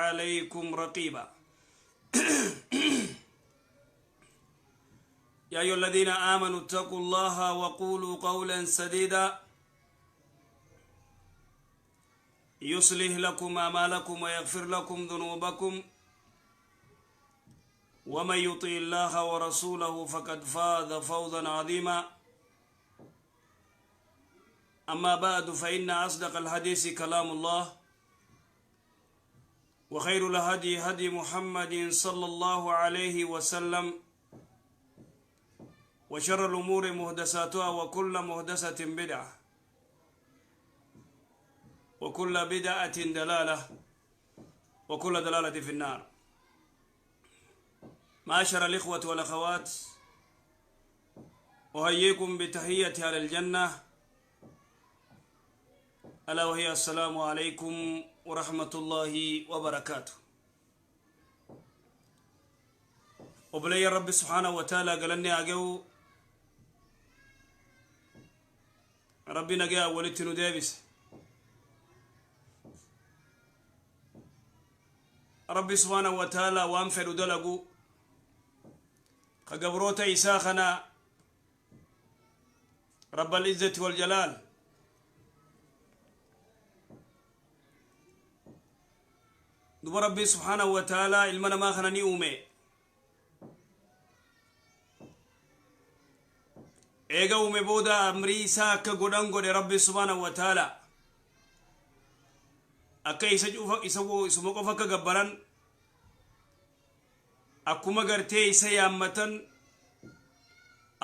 عليكم رقيبا. يا أيها الذين آمنوا اتقوا الله وقولوا قولا سديدا يصلح لكم أعمالكم ويغفر لكم ذنوبكم، ومن يطع الله ورسوله فقد فاز فوزا عظيما. أما بعد، فإن أصدق الحديث كلام الله، وخير الهدي هدي محمد صلى الله عليه وسلم، وشر الأمور محدثاتها، وكل محدثة بدعة، وكل بدعة دلالة، وكل دلالة في النار. معاشر الإخوة والأخوات، أحييكم بتحية أهل الجنة، ألا وهي السلام عليكم ورحمة الله وبركاته. Obboleeyyan Rabbi سبحانه وتعالى galanni haa ga'u. Rabbi nagaa walitti nu deebise. Rabbi سبحانه وتعالى waan fedhu dalagu ka gabroota isaa kana رب العزة والجلال. Duba Rabbi سبحانه وتعالى ilma namaa kana ni uume. Eega uume booda amrii isaa akka godhan godhe. Rabbi سبحانه وتعالى akka isa isa isuma qofa akka gabbaran, akkuma gartee isa yaammatan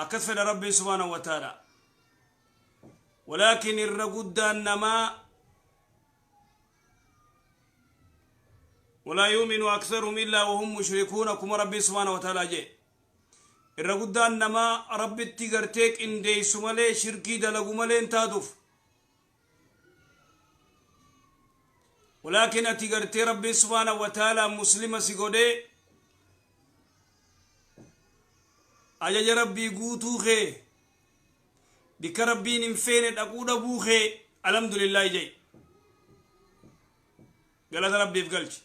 akkas fedha Rabbi سبحانه وتعالى. ولكن irra guddaan namaa ولا يؤمن أكثرهم إلا وهم مشركون. Akkuma Rabbi سبحانه وتعالى jee, irra guddaan namaa Rabbitti gartee qindeessu malee, shirkii dalagu malee hin taatuuf. ولكن ati gartee Rabbi سبحانه وتعالى muslima si godhee, ajaja Rabbii guutuu kee, bikka Rabbiin hin feene dhaquu dhabuu kee, الحمد لله jee, galata Rabbiif galchi.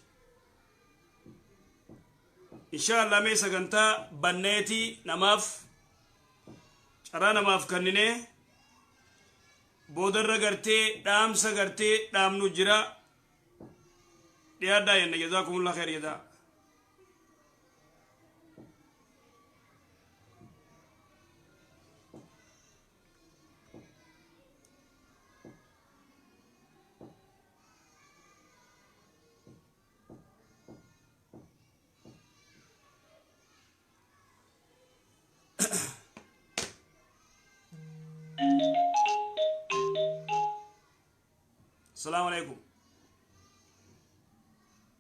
Insha Allah mee sagantaa banneetii namaaf carraa namaaf kenninee boodarra gartee dhaamsa gartee dhaamnu jira. Dhiyaadhaa jenna. جزاكم الله خير جزاء. السلام عليكم.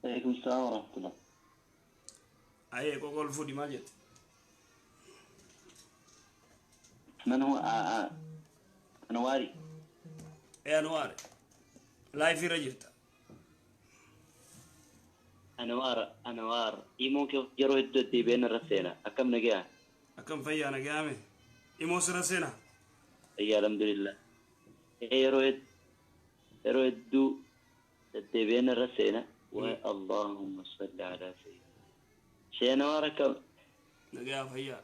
عليكم السلام ورحمة الله. Ayee, qoqol fuudhi, maal jette? من هو أنواري؟ Ee, Anwaar, live irra jirta. أنوار أنوار imo kee yeroo hedduu deebi'een irra seena. Akkam, nagaa? Akkam, fayyaa, nagaame? Imoo sirra seena. Ayyaa, الحمد لله. Yeroo hedduu deddeebi'een irra seena. اللهم صل على سيدنا shee Anwaar, akkam? Nagaa, fayyaa.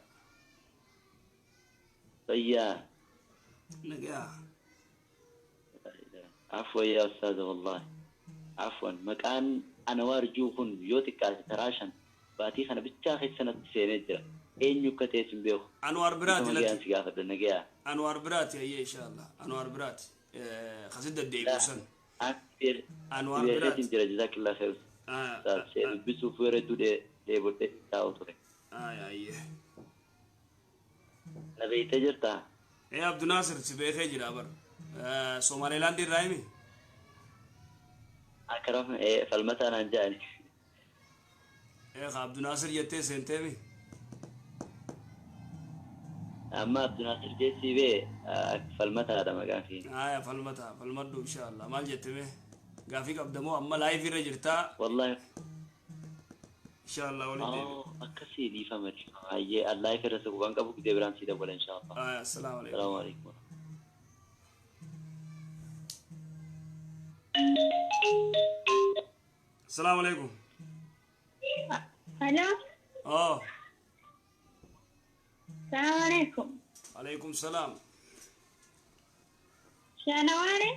Fayyaa. Nagaa. عفوا يا أستاذ، والله عفوا. Maqaan Anwaar juu kun yoo xiqqaate taraa 5 baatii kana bichaa keessanatti seenee jira. Eenyu akka ta'es hin beeku. Anwaar biraati. Nama lakki si gaafadha, nagayaa? Anwaar biraati. Ayyee, insha Allah, Anwaar biraati kasit deddeebi'u san Anwaar Beekeetiin biraati. jira. جزاك الله خير. See dubbisuuf yeroo hedduu dheebodhee taa'u ture. Ayyee. Na beektee jirtaa? Ee, Abdunaasir, si beekee jira bar. Somaalilaand irraa himi. Akkaram, falmataa naan jedhani. Ee, ka Abdunaasir jettee seenteemi. Amma Abdunaasir jeessii bee, falmataadha maqaan kee. Aya, falmataa, falmadhu, insha Allah. Maal jetteme? Gaafii qabdamoo? Amma live irra jirtaa. Wallahi. Insha Allah walitti deebi. Akkasii, dhiifama, dhiifama. Hayyee, Allah irra waan qabu gidee biraan sii dawwala, insha Allah. Aya, السلام عليكم. السلام عليكم. Asalaamu alaikum. Alo. Oh. Salaamu alaikum. Alaikum salaam. Shaanawaane.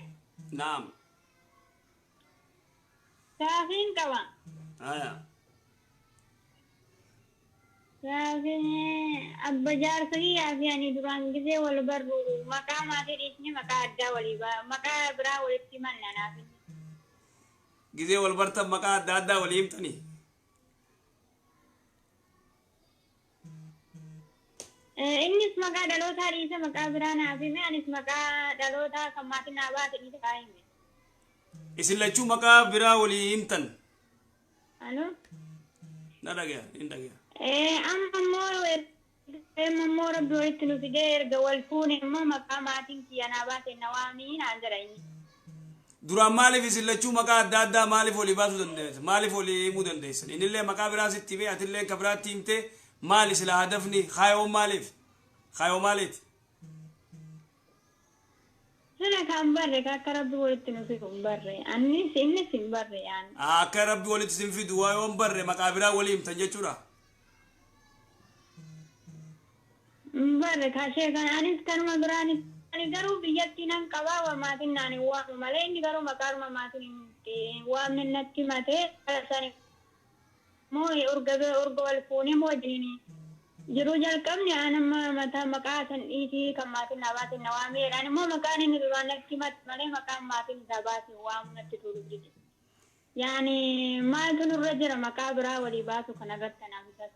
Naam. Gaafiin qaba. Haya. Gaafiin abba jaarsa kiyyaa fi ani duraan gisee wal barru maqaa maatii dhiisni maqaa addaa walii maqaa biraa walitti himanna naaf. Gisee wal bartan maqaa adda addaa walii himtanii? Innis maqaa dhalootaa dhiise maqaa biraa naaf hime, anis maqaa dhalootaa kan maatiin naa baate dhiise kaa hime. Isin lachuu maqaa biraa walii himtan? Alo. Na dhagaya, hin dhagaya. Amma immoo rabbi walitti nu fidee erga wal fuune immoo maqaa maatiin kiyya naa baate na waamii naan jedha inni. Duraan maaliif isin lachuu maqaa adda addaa maaliif walii baasuu dandeessan? Maaliif walii himuu dandeessan? Innillee maqaa biraa sitti himee atillee ka biraatti himtee maali sila hadafni kaayoo maaliif? Kaayoo maaliiti? Sila kan barre ka akka rabbi walitti nu fidu hin barre. Anis innis hin barre yaani. Akka rabbi walitti isin fidu waa yoo hin barre maqaa biraa walii himtan jechuudha. Hin barre ka ishee kan anis kanuma biraan ani garuu biyyatti nan qabaa waa maatiin naan hin waamu malee inni garuu maqaadhuma maatiin hin waamne natti himatee sani moo urga urga wal fuunee moo wajjin jiruu jalqabni aan amma mataa maqaa san dhiisii kan maatiin naa baate na waamee ani immoo maqaan inni duraan natti himate malee maqaan maatiin isaa baase waamu natti tolu dide. Yaani maaltu nurra jira maqaa biraa walii baasu kanarratti anaaf isas.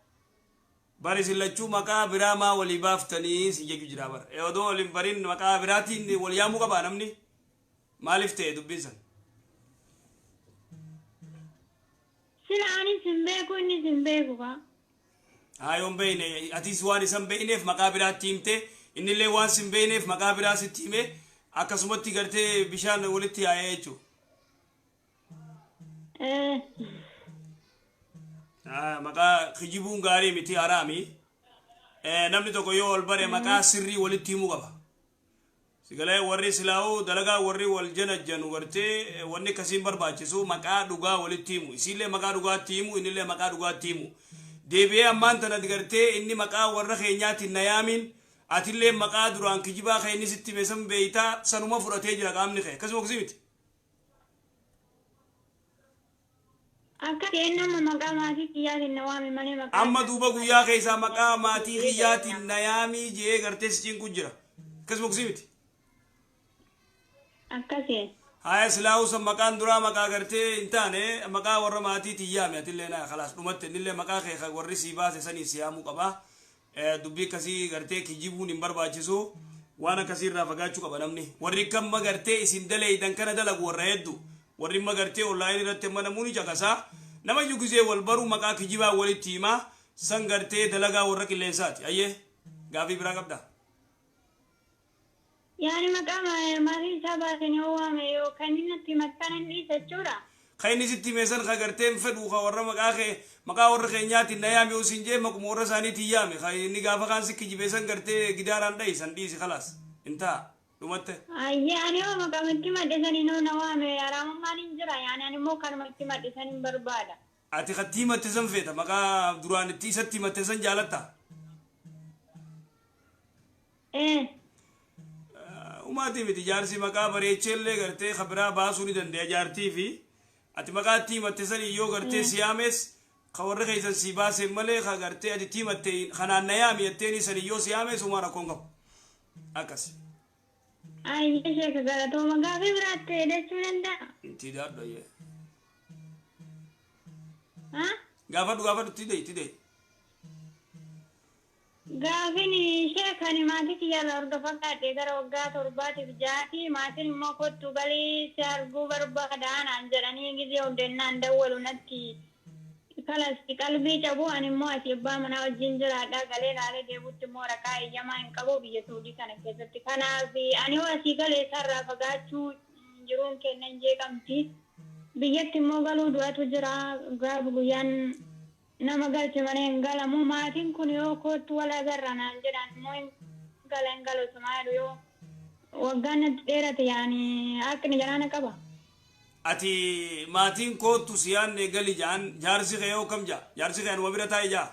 Bari isin lachuu maqaa biraa maa walii baaftanii si jechuu jira bara. Odoo waliin barin maqaa biraatiin wal yaamuu qabaa namni? Maaliif ta'e dubbiin san? Sila anis hin beeku innis hin beeku kaa. Haa yoon beekne atis waan isan beekneef maqaa biraatti himte, innillee waan sin beekneef maqaa biraa sitti hime, akkasumatti gartee bishaan walitti yaa'ee jechuudha. Maqaa kijibuun gaarii miti, haraami. Namni tokko yoo wal bare maqaa sirrii walitti himuu qaba. Sigalee warri silaa'uu dalagaa warri wal janajjanu gartee wanni akkasiin barbaachisu maqaa dhugaa walitti himu. Isiillee maqaa dhugaatti himu, innillee maqaa dhugaatti himu. Deebi'ee ammaan tana gartee inni maqaa warra keenyaatiin na yaamin, atillee maqaa duraan kijibaa kee inni sitti hime san beeytaa sanuma fudhatee jira qaamni kee. Akkasuma akkasii miti. Akka ta'een nama maqaa maatii kiyyaatiin na waame malee maqaa. Amma duuba guyyaa keessaa maqaa maatii kiyyaatiin na yaamii jee gartee si cinqu jira. Akkasuma akkasii miti. Akkasii. Haya silaa'uu san maqaan duraa maqaa gartee hin taane maqaa warra maatiitiin yaame atillee na khalaas dhumatte, innillee maqaa kee warri sii baase sanii si yaamuu qaba. Dubbii akkasii gartee kijibuun hin barbaachisu. Waan akkasii irraa fagaachuu qaba namni. Warri kamma gartee isin daleeydan kana dalagu warra hedduu. Warri imma gartee onlaayinii irratti amma namoonni caqasaa. Nama iyyuu gisee wal baruu maqaa kijibaa walitti himaa san gartee dalagaa warra qilleensaati. Ayyee gaafii biraa qabdaa? Yaani maqaa maatii isaa baaseen yoo waame yookaan inni natti himatan hin dhiisa jechuudha. Kan inni sitti hime san ka gartee hin fedhu ka warra maqaa kee maqaa warra keenyaatiin na yaame yoo siin jee maquma warra isaaniitiin yaame ka inni gaafa kaan si kijibe san gartee gidaaraan dhahi san dhiisi khalaas hin ta'a dhumatte. Ayyee ani yoo maqaa itti himadhe saniin yoo na waame haraamummaan hin jira yaani ani immoo kanuma itti himadhe san hin barbaada. Ati katti himatte san feeta maqaa duraan itti isatti himatte san jaalatta? Umaatii miti jaarsi maqaa bareecheellee gartee ka biraa baasuu ni danda'a jaartii fi ati maqaa itti himatte san yoo gartee si yaames ka warra keessan si baase malee ka gartee ati itti himatte kanaan na yaami jetteeni san yoo si yaames umaa rakkoon qabu. Akkas. Ayyee sheeka galatooma gaafii biraatti jechuu danda'a. Itti daadhu ayyee. Ha? Gaafadhu gaafadhu itti da'i itti da'i. Gaafin ishee kan maatii kiyyarraa erga fagaadhe gara waggaa 7tiif 6ti maatiin immoo kottu galii si arguu barbaada naan jedhanii gizee hundennaan dawwalu natti kalas qalbii cabu ani immoo asii abbaa manaa wajjin jiraadha galee laalee deebutti immoo waraqaa eeyyamaa hin qabu biyya Suudii kana keessatti kanaaf ani hoo asii galee isarraa fagaachuu jiruun kennan jeeqamti biyyatti immoo galuu du'atu jira gaafa guyyaan nama galche malee hin galamu maatiin kun yoo kottu wal agarra naan jedhan immoo hin gala hin galu sumaa jedhu yoo waggaan natti dheerate yaani haqni jaraana qaba. Ati maatiin koottu si yaanne gali ja'an, jaarsi kee yoo kam ja'a? Jaarsi kee anuma bira taa'e ja'a?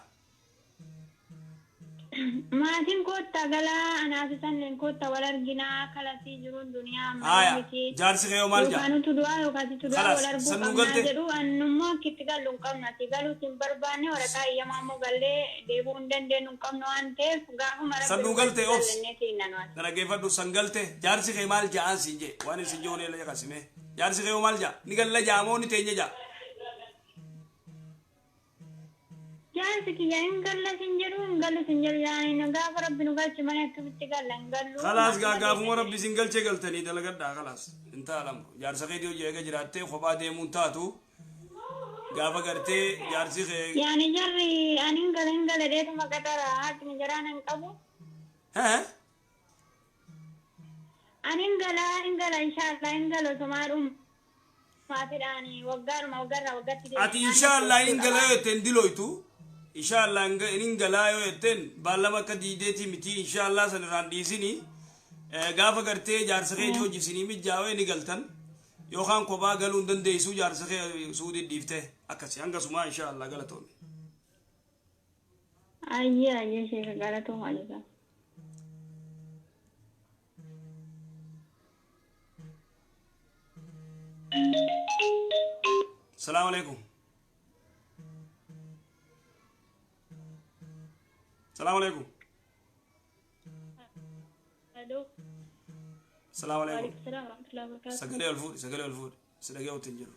Maatiin koottaa galaa, anaaf isaan koottaa wal arginaa, kalasii jiruun duniyaa ammayyaa Haaya, miti. jaarsi kee yoo maal ja'a? Yookaan nutu du'aa yookaan situ du'aa Khalaas, wal arguu san nuu qabnaa galte? jedhu. Annummoo akkitti gallu hin qabnu, asii galuus hin barbaanne, waraqaa eeyyamaa immoo gallee deebi'uu hin dandeenyu hin qabnu waan ta'eef, gaafuma San Rabbi nuu nu galte galche obsi. gallannee siinna nu ati. Na dhaggeeffadhu, san galte, jaarsi kee maal ja'aan siin jee? Waan isin ji'uun eela caqasime. Jaarsi kee yoo maal ja'a? Ni galla ja'a moo ni teenya ja'a? Jaarsi kiyya hin galla sin jedhu, hin gallu sin jedhu, yaani nu gaafa Rabbi nu galche malee akkamitti galla? Hin gallu. Khalaas gaa, Maatuma gaafuma teenya. Rabbi isin galchee galtanii dalagadhaa, khalaas. Intaa lamru. Jaarsa keetii hojii eega jiraattee kophaa deemuun taatu, gaafa gartee jaarsi kee Yaani jarri ani hin gala hin gala dheetuma qaxara, haqni jaraa nan qabu. Hee? Ani hin gala hin gala, inshaallah hin gala, osumaa dhumaatidhaan waggaadhuma waggarraa waggaatti Ati inshaallah hin galaa yoo jetteen dilooytu, inshaallah hin galaa yoo jetteen baallama akka diideetii miti, inshaallah san irraan dhiisini. Gaafa gartee jaarsa keetii hojii isinii mijaawee ni galtan, yookaan kophaa galuu hin dandeessuu jaarsa kee suudii dhiiftee akkasi hangasumaa, inshaallah. Galatoomi. Ayyee ayyee sheeka, galatoomaa jira. Salaamu alaikum. Salaamu alaikum. Aloo. Salaamu alaikum. Waalaikum salaam warahmatullahi wabarakatuh. Sagalee ol fuudhi, sagalee ol fuudhi. Si dhaga'uutti hin jiru.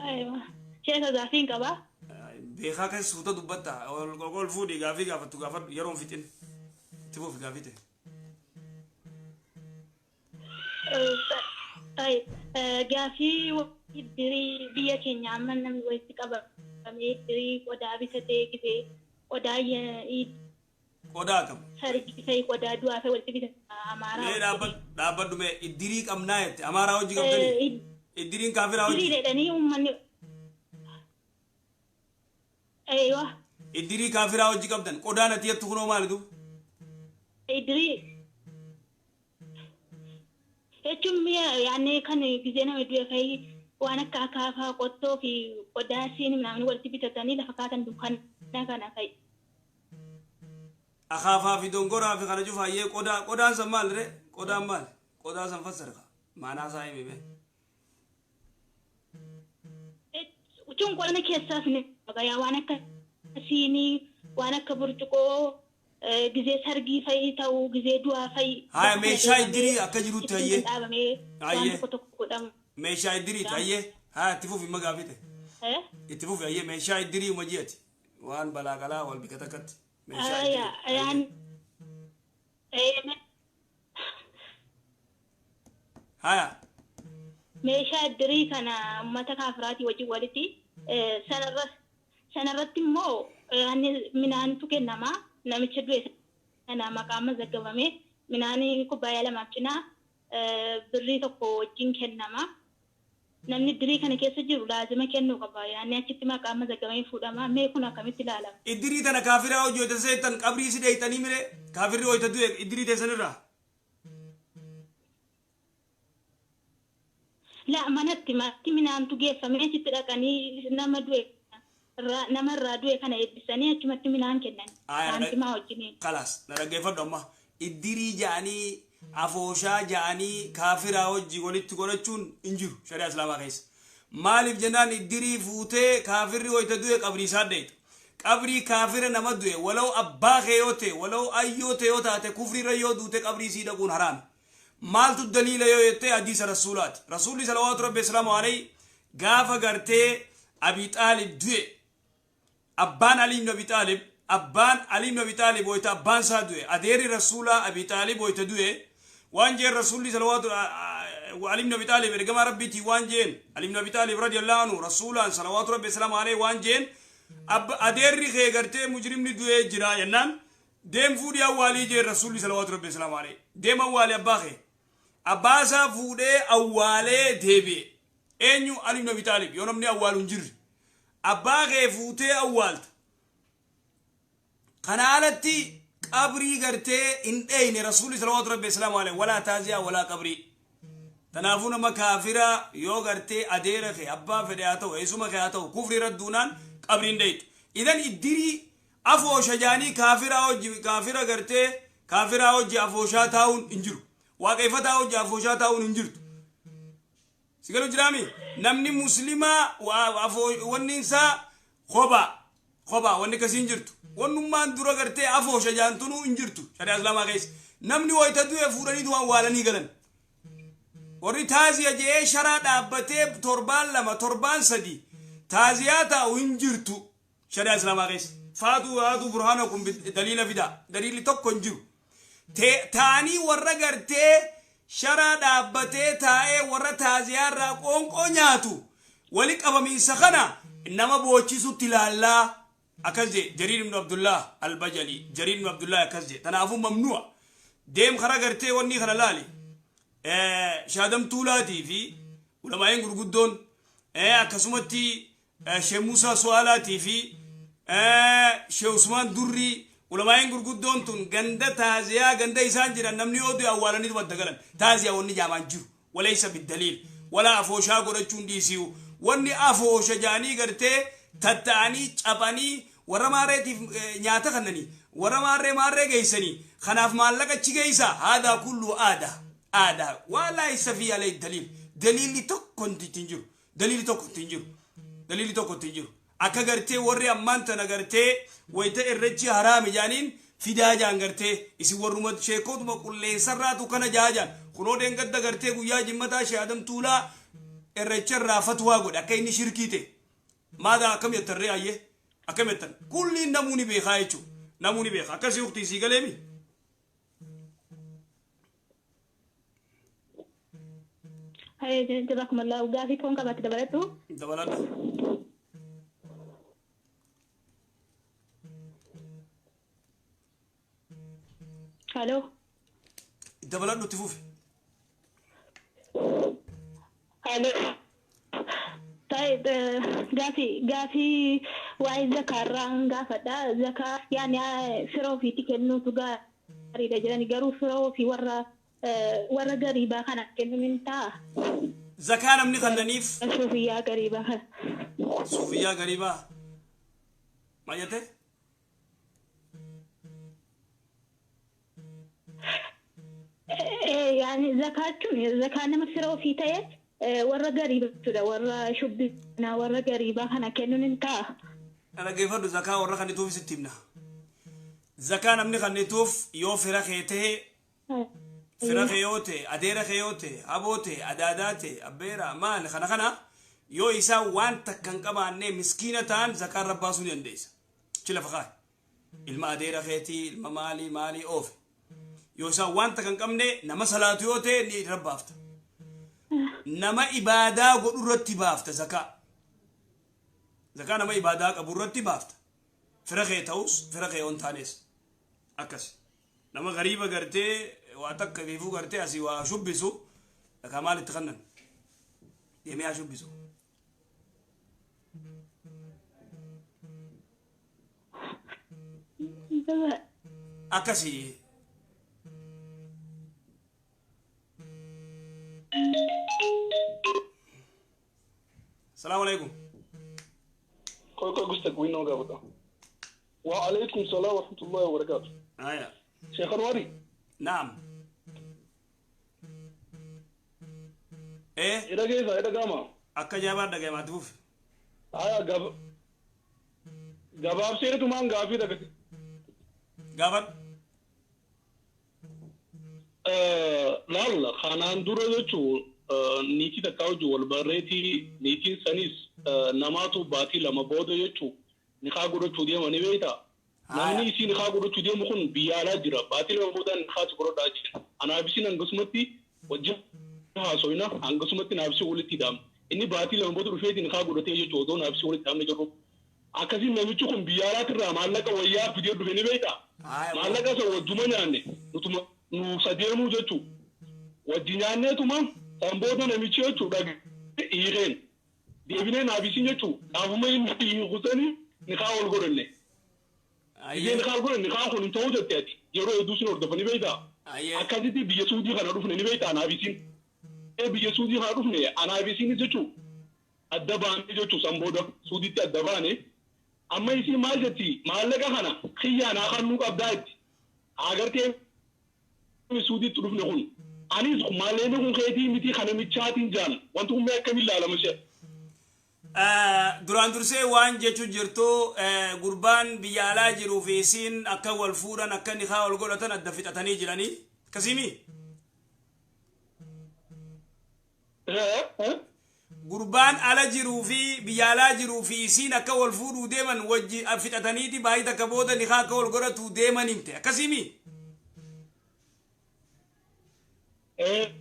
Aywa. Sheeka, gaafiin qabaa. Beekaa keessa suuta dubbatta. Ol ol fuudhi, gaafii gaafattu gaafadhu, yeroon fixin. Itti fufi gaafii ta'e. Gaafii iddirii biyya keenya amma namni walitti qabamee iddirii qodaa bitatee gisee qodaa Qodaa kam? Sargii fa'i, qodaa du'aa fa'i walitti bitata Amaaraa. Mee dhaabbadhu, dhaabbadhu, mee iddirii qabnaa jette, Amaaraa hojii qabdanii? Iddiriin kaafiraa Iddirii hojii? jedhanii uummanni. Aywa. Iddirii kaafiraa hojii qabdan, qodaan ati jettu kunoo maali duub? Iddirii jechuun mi'a yaani kan gisee nama du'e fa'i, waan akka akaafaa, qottoo fi qodaa siinii namni walitti bitatanii lafa kaatan dukkana kana fa'i. Akaafaa fi dongoraa fi kana cufaayyee, qodaa, qodaan san maal re? Qodaan maal? Qodaa san fassarka. Maanaa isaa himi mee. Jechuun qonna keessaas ni qaba, waan akka siinii, waan akka burcuqoo, gisee sargii fa'i ta'uu, gisee du'aa fa'i. Haya, meeshaa iddirii akka jirutti, hayyee. Dhaabamee waan Hayyee. tokko tokko godhamu. Meeshaa iddiriiti, hayyee. Haya, itti fufi imma gaafii ta'e. Itti fufi, hayyee, meeshaa iddirii uma ji'ati. Waan balaa qalaa wal bika takkatti. Meeshaa Aya, iddirii. Yaan Haya. Meeshaa iddirii kana uummata kaafiraatii wajjin walitti sanarratti immoo yaani minaantu kennama, namicha du'e sana maqaan mazaggabame minaan kubbaayyaa 2f cinaa birrii 1 wajjin kennama. Namni iddirii kana keessa jiru laazima kennuu qaba. Yaani achitti maqaan mazaggabamee fuudhama. Mee kun akkamitti ilaalama? Iddirii tana kaafiraa hojii hoyta seetan, qabrii si dheeyxanii mire, kaafirri hoyta du'e iddirii teessanirraa? La, manatti minaantu geeffamee, achitti dhaqanii nama du'e irraa, nama irraa du'e kana eebbisanii achumatti minaan kennan. Aya, Saantimaa wajjiniin. Kalaas, na dhaggeeffadhu amma. Iddirii ja'anii, afooshaa ja'anii kaafiraa wajji walitti godhachuun hin jiru shari'aa islaamaa keessa. Maaliif jennaan, iddirii fuutee kaafirri wayita du'e qabrii isaa dheeyxa. Qabrii kaafira nama du'e, walau abbaa kee yoo ta'e, walau ayyoo ta'e yoo taate, kufriirra yoo duute, qabrii sii dhaquun haraami. Maaltu daliila yoo jette, hadiisa rasuulaati. Rasuulli salawaatu rabbi islaamu alayhi gaafa gartee Abi Xaalib du'e, abbaan Ali ibn Abi Xaalib, abbaan Ali ibn Abi Xaalib wayita abbaan isaa du'e, adeerri rasuulaa Abi Xaalib wayita du'e, waan jeen rasuulli salawaatu Ali ibn Abi Xaalib ergamaa rabbiitii waan jeen, Ali ibn Abi Xaalib radiyallahu anhu rasuulaan salawaatu rabbi islaamu alayhi waan jeen, adeerri kee gartee mujrimni du'ee jira jennaan, deem fuudhii awwaalii jeen rasuulli salawaatu rabbi islaamu alayhi. Deem awwaali abbaa kee. Abbaa isaa fuudhee awwaalee deebi'e. Eenyu? Ali ibn Abi Xaalib. Yoo namni awwaalu hin jirre, abbaa kee fuutee awwaalta. Kana alatti Qabrii gartee hin dheeyne Rasuulli salawaatu rabbi islaamu alayhi, walaa taaziyaa walaa qabrii. Tanaafuu nama kaafira yoo gartee adeera kee, abbaa fedhe haa ta'u, eessuma kee haa ta'u, kufri radduunaan qabrii hin dheeytu. Idan iddirii afoosha jaanii kaafiraa hojii, kaafira gartee kaafiraa hojii afooshaa taa'uun hin jiru. Waaqeffataa hojii afooshaa taa'uun hin jirtu. Si galu jiraami? Namni muslimaa wanni isaa kophaa kophaa, wanni akkasii hin jirtu. Wannummaan dura gartee afoosha jaantunuu hin jirtu shari'aa islaamaa keessa. Namni wayita du'e fuudhanii waan waalanii galan. Warri taaziya je'ee sharaa dhaabbatee torbaan 2, torbaan 3 taaziyaa taa'u hin jirtu shari'aa islaamaa keessa. Faatuu haatu burhaana kun daliila fidaa. Daliilli tokko hin jiru. Taanii warra gartee sharaa dhaabbatee taa'ee warra taaziyaa irraa qoonqoo nyaatu wali qabamiinsa kana nama boochisutti ilaallaa, akkas jee Jariir ibn Abdullah Albajali. Jariir ibn Abdullah akkas jee. Tanaafuu mamnu'a. Deem kara gartee wanni kana laali. Shaadam Tuulaatii fi ulamaa'een gurguddoon, akkasumatti Sheekh Musaa Su'aalaatii fi Sheekh Usmaan Durrii, ulamaa'een gurguddoon tun ganda taaziyaa ganda isaan jiran namni yoo du'e awwaalanii madda galan. Taaziyaa wanni jaamaan jiru walaysa biddaliil walaa afooshaa godhachuun dhiisiyu. Wanni afoosha jaanii gartee tatta'anii caphanii warra maarreetiif nyaata kannanii, warra maarree maarree geessanii kanaaf maallaqa achi geessa, haadaa kullu aadaa aadaa waa laayisa fi alee daliil. Daliilli tokko hin jiru. Daliilli tokko hin jiru. Daliilli tokko hin jiru. Akka gartee warri ammaan tana gartee wayita irrechi haraami jaaniin fidaa jaan, gartee isin warruma sheekotuma qulleensarraatu kana jaa jaan. Kunoo deengadda gartee guyyaa jimmataa Shee Adam Tuulaa irrecha irraa fatwaa godhe, akka inni shirkii ta'e. Maadaa akkam jettan ree? Ayyee, akkam jettan? Kulliin namuu ni beekaa jechuudha. Namuu ni beeka. Akkasii uktii, sii galeemi. Jazakumullahu. Gaafii koon qabatte dabaladhu. Dabaladhu. Haloo. Dabaladhu, itti fufi. Haloo. Gaafii waa'ee zakaarraa gaafadha. Zakaa yaani fira ofiitti kennuutu gaariidha jedhani, garuu fira ofii warra gariibaa kana kennuun hin ta'a? Zakaa namni kannaniif Suufiyyaa gariibaa kana. Suufiyyaa gariibaa maal jette? Yaani zakaa jechuun zakaa nama fira ofii ta'e warra gariibaa jechuudha. Warra shubbinaa, warra gariibaa kana kennuun hin ta'a? Dhaggeeffadhu, zakaa warra kannituuf sitti himna. Zakaa namni kannituuf yoo fira kee ta'e, fira kee yoo ta'e, adeera kee yoo ta'e, aboo ta'e, adaadaa ta'e, abbeera maal kana kana, yoo isaan waan takka hin qabaanne, miskiina ta'an, zakaa irra baasuu ni dandeessa. Achi lafa kaa'e. Ilma adeera keetii, ilma maalii maalii oofe. Yoo isaan waan takka hin qabne, nama salaatu yoo ta'e ni irra baafta. Nama ibaadaa godhu irratti baafta zakaa. Zakaa nama ibaadaa qabu irratti baafta. Fira kee ta'us, fira kee yoo hin taanes. Akkas. Nama gariiba gartee waa takka fiifuu gartee asii waa shubbisu zakaa maal itti kennan? Deemee haa shubbisu. Akkasii. Salaamu alaikum. Qoy, gusta winoo gaafata. Wa alaikum salaam wa rahmatullahi wa barakatuh. Aya. Sheekh Anwari. Naam. Eh, Ida keessa ida gama. Akka jaabaa dhagayamaatti fufi. Aya, gabaabseetumaan gaafii dhagate. Gaafadhu. Laalla, kanaan dura jechuun niitii takkaa wajjin wal barreetii, niitiin sanis namaatu baatii 2 booda jechuun nikaa godhachuu deema, ni beektaa? Namni isii nikaa godhachuu deemu kun biyya alaa jira. Baatii 2 booda nikaa si godhadhaa jira. Anaaf isiin hangasumatti wajjin haasoyna, hangasumatti naaf isii walitti hidhamne. Inni baatii 2 booda dhufeeti nikaa godhatee jechuudha, odoo naaf isii walitti hidhamne jirru. Akkasiin namichi kun biyya alaatirraa maallaqa wayyaa fidee dhufe, ni beektaa? Maallaqa isa wajjuma nyaanne, nutuma nu sadeenuu jechuu. Wajji nyaanneetuma san booda namichi jechuu dhagee hiikeen. Deebinee naaf isiin jechuu gaafuma inni hiiku sanii nikaa wal godhanne. Gizee nikaa godhan nikaan kun hin ta'uu jette ati yeroo hedduu sin hordofani beektaa. Akkasitti biyya Suudii kana dhufne ni beektaa anaaf isin. Biyya Suudii kana dhufne anaaf isinis jechuun adda baane jechuun san booda Suudiitti adda baane. Amma isin maal jetti maallaqa kana kiyyaa naa kennuu qabdaa jetti. Agartee Suudiitti dhufne kun. Anis maallaqni kun keetii miti kana michaatiin jaan wanti kun mee akkamiin ilaalama ishee. Duraan dursee waan jechu jirtu gurbaan biyya alaa jiruu fi isiin akka wal fuudhan akka nikaa wal godhatan adda fixatanii jiranii akkasiimi. Gurbaan ala jiruu fi biyya alaa jiruu fi isiin akka wal fuudhuu deeman wajji fixataniiti baay'ee takka booda nikaa akka wal godhatu deeman himte akkasiimi.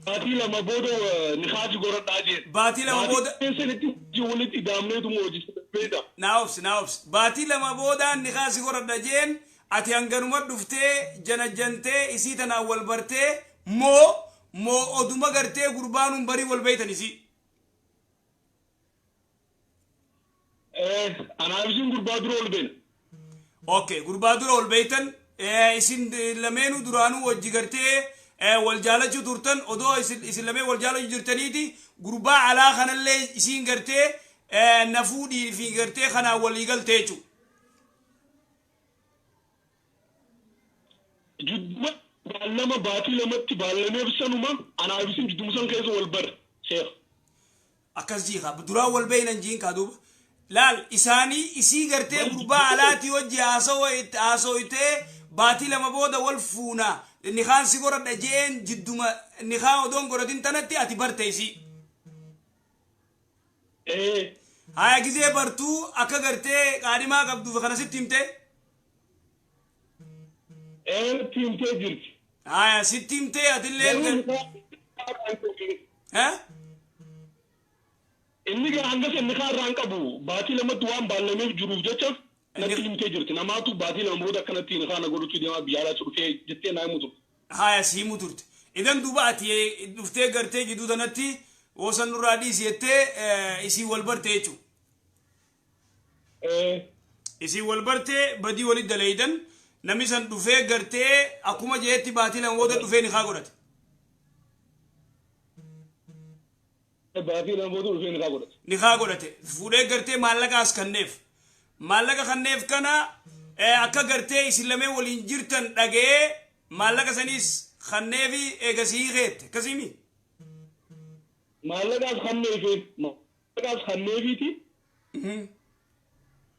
Baatii lama booda nikaasi godhadhaa jeen. Baatii lama booda. Sanitti walitti daamneetu hojii beekta. Naa obsi naa obsi. Baatii lama boodaan nikaasi godhadha jeen ati hanganuma dhuftee janajjantee isii tanaan wal bartee moo moo oduma gartee gurbaanuun barii wal beeytan isii. Anaaf isin gurbaa dura ol beena. Okay, gurbaa dura ol beeytan isin lameenuu duraanuu wajji gartee wal jaalachuu turtan odoo isin lameen wal jaalachuu jirtaniiti gurbaa alaa kanallee isiin gartee na fuudhii fi gartee kanaan walii galtee jechuudha. Jidduma baallama baatii lamatti baallameef sanuma anaaf isin jidduma san keessa wal bare seera. Akkas jiikaa duraan wal beeynan jiinkaa duuba. Laal isaanii isii gartee gurbaa alaatii wajji haasawitee baatii lama booda wal fuuna nikaan si godhadha jeen jidduma nikaa odoon godhatin tanatti ati barte isii. Haya gizee bartuu akka gartee qaadhimaa qabduuf kana sitti himte. Sitti himtee jirti. Haya sitti himtee atillee. Inni hanga san nikaa irraa hin qabu baatii lamatti waan baallameef jiruuf jecha natti himtee jirti. Namaatu baatii lama booda akkanatti nikaa na godhutti deemaa biyya alaatti dhufee jettee naa himu turte. Haya si himu turte. Idan duuba ati dhuftee gartee gidduu tanatti woosan nurraa dhiisi jettee isii wal barte jechuudha. Isii wal bartee badii walitti daleeydan namni san dhufee gartee akkuma jeetti baatii lama booda dhufee nikaa godhate. Baatii lama booda dhufee nikaa godhate. Nikaa godhate. Fuudhee gartee maallaqa as kenneef. Maallaqa kenneef kana akka gartee isin lameen waliin jirtan dhaga'ee maallaqa saniis kenneefi eegasii keette akkasiimi. Maallaqaas kenneefi maallaqaas kenneefiiti.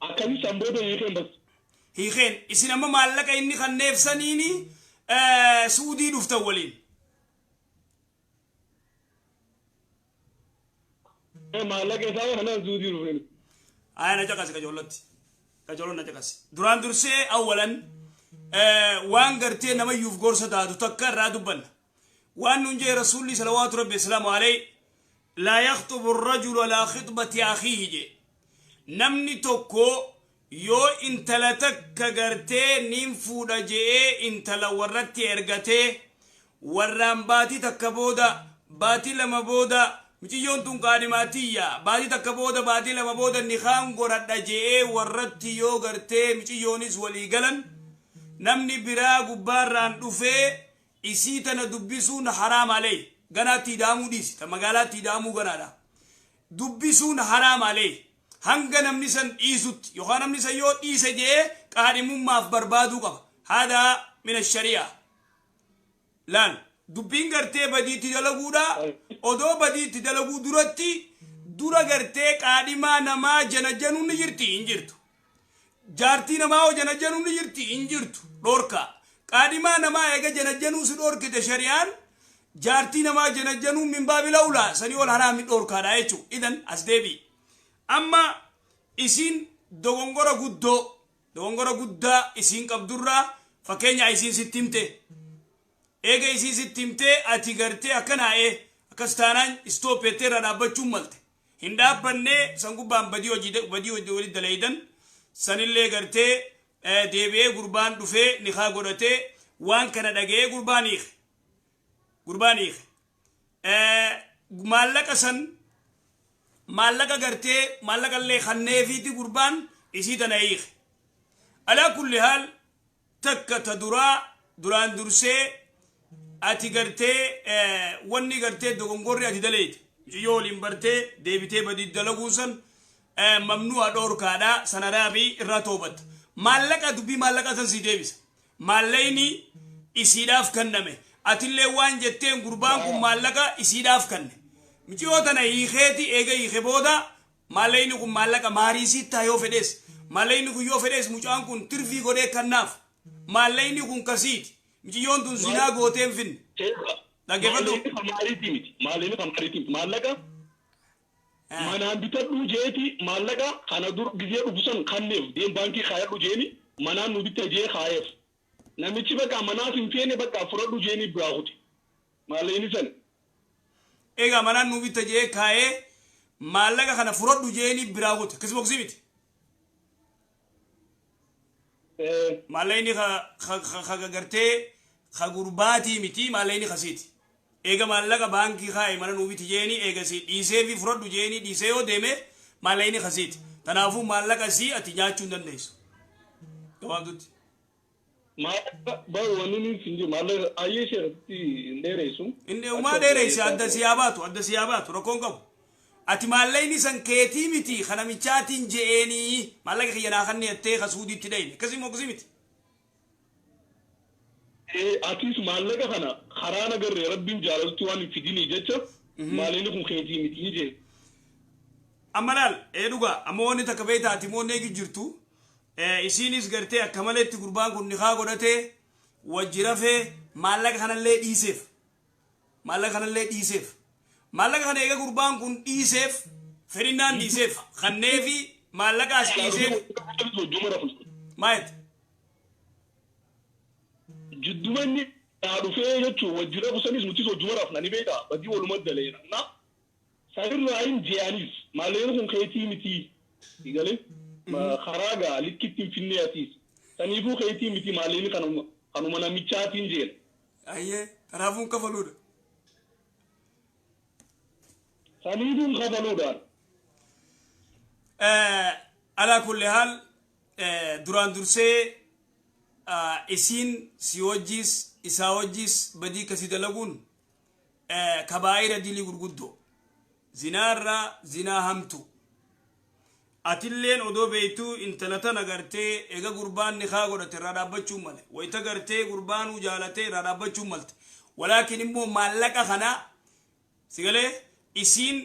Akkasii san booda hiikeen bas. Hiikeen isin amma maallaqa inni kenneef saniini Suudii dhuftan waliin. Maallaqa isaa kanaan Suudii dhufne. Aya na caqasi qajoollotti. Qajoolloon na caqasi. Duraan dursee awwalan waan gartee namayyuuf gorsa taatu takka irraa dubbanna. Waan nuun jee Rasuulli salawaatu rabbi islaamu alayhi laa yaxtubu rajulu alaa khixbati akhiihi jee. Namni tokko yoo intala takka gartee niin fuudha je'ee intala warratti ergatee warraan baatii takka booda baatii lama booda miciyyoon tun qaadhimaatiyya baatii takka booda baatii lama booda nikaan godhadha je'ee warratti yoo gartee miciyyoonis walii galan namni biraa gubbaarraan dhufee isii tana dubbisuun haraam alee ganaatti hidhaamuu dhiisi ta magaalaatti hidhaamuu ganaadha dubbisuun haraam alee hanga namni san dhiisutti yookaan namni san yoo dhiise je'ee qaadhimummaaf barbaaduu qaba haadaa mina shari'aa laal dubbiin gartee badiitti dalaguudha odoo badiitti dalaguu duratti dura gartee qaadhimaa namaa janajanuun ni jirti hin jirtu jaartii namaa hoo janajanuun ni jirti hin jirtu dhorka qaadhimaa namaa eega janajanuu si dhorkite shari'aan jaartii namaa janajanuun min baabi lawlaa sanii ol haraami dhorkaadha jechuu idan as deebi'i amma isiin dogongora guddoo dogongora guddaa isiin qabdurraa fakkeenya isiin sitti himte eega isiin sitti himtee ati gartee akkanaa'ee akkas taanaan istoop jettee irraa dhaabbachuun malte hin dhaabbannee san gubbaan badii hojii badii hojii walitti daleeydan sanillee gartee deebi'ee gurbaan dhufee nikaa godhatee waan kana dhaga'ee gurbaan hiike gurbaan hiike maallaqa san maallaqa gartee maallaqa illee kanneefiiti gurbaan isii tana hiike. Alaa kulli haal, takka ta duraa duraan dursee ati gartee wanni gartee dogongorri ati daleete mucayyoo waliin bartee deebitee badii dalaguu san mamnu'a, dhoorkaadha. Sanadhaa fi irraa toobatta. Maallaqa, dubbii maallaqa san sii deebisa. Maallaqni isiidhaaf kenname, atillee waan jetteen gurbaan kun maallaqa isiidhaaf kenne. Mucayyoo tana hiikeeti, eega hiike booda maallaqni kun maallaqa maariisii taa yoo fedhees, maallaqni kun yoo fedhees mucaan kun tirfii godhee kannaaf, maallaqni kun kasiiti. Mucayyoon tun zinaa gooteen finne. Dhaggeeffadhu. Maallaqni kan maaliitii miti. Maallaqni kan maaliitii miti. Maallaqa manaan bitadhu jeeti. Maallaqa kana dur gizee dhufu san kanneef deem baankii kaayadhu jeeni, manaan nu bitta jee kaayeef. Namichi bakka manaaf hin feene, bakka fudhadhu jeeni biraa kuti. Maallaqni san. Egaa manaan nu bitta jee kaayee, maallaqa kana fudhadhu jeeni biraa kute, akkasuma boksii miti. Maallaqni ka gartee ka gurbaatii miti, maallaqni kasiiti. Eega maallaqa baankii kaa'e mana nuu biti jeeni, eega si dhiisee fi fudhadhu jeeni dhiisee yoo deeme, maallaqni kasiiti. Kanaafuu maallaqa sii ati nyaachuu hin dandeessu. Gabaabdutti. Maallaqa bahu wanni inni sin jiru maallaqa ayyee isheetti hin dheeressu. Inni uumaa dheereyse, adda siyaa baatu, adda siyaa baatu, rakkoon qabu. Ati maallaqni san keetii miti, ka namichaatiin je'eenii maallaqa kiyya naa kanni jettee ka suudiitti dhayne. Akkasii moo akkasii miti? Atis maallaqa kana karaa nagarree rabbiin jaalatutti waan hin fidinii jecha maallaqni kun keetii miti jee. Amma laal, ee dhugaa, amma wanni takka beektaa, ati immoo eegi jirtu isiinis gartee akka maleetti gurbaan kun nikaa godhatee wajji rafee maallaqa kanallee dhiiseef. Maallaqa kanallee dhiiseef. Maallaqa kana eega gurbaan kun dhiiseef, fedhinnaan dhiiseef, kanneefi maallaqa as dhiiseef. Wajjuma rafu. Maayet? Jidduma inni naa dhufee jechuun wajji rafu sanis nutis wajjuma rafna, ni beekaa, badii waluma daleena. Na sanirraa hin je'anis maallaqni kun keetii miti. Galee karaa gaa likkitti hin finne atiis. Saniifuu keetii miti maallaqni, kanuma namichaatiin jeen. Ayyee, kanaafuu hin kafaluudha. Saniifuu hin kafaluudhaan. Alaa kulli haal, duraan dursee isiin si wajjiis isaa wajjiis badii kasii dalaguun kabaa'ira, dilii gurguddoo, zinaarraa zinaa hamtu. Atilleen odoo beeytuu intala tana gartee ega gurbaan nikaa godhate irraa dhaabbachuu male, wayita gartee gurbaanuu jaalatee irraa dhaabbachuu malte. Walaakin immoo maallaqa kana sigalee isiin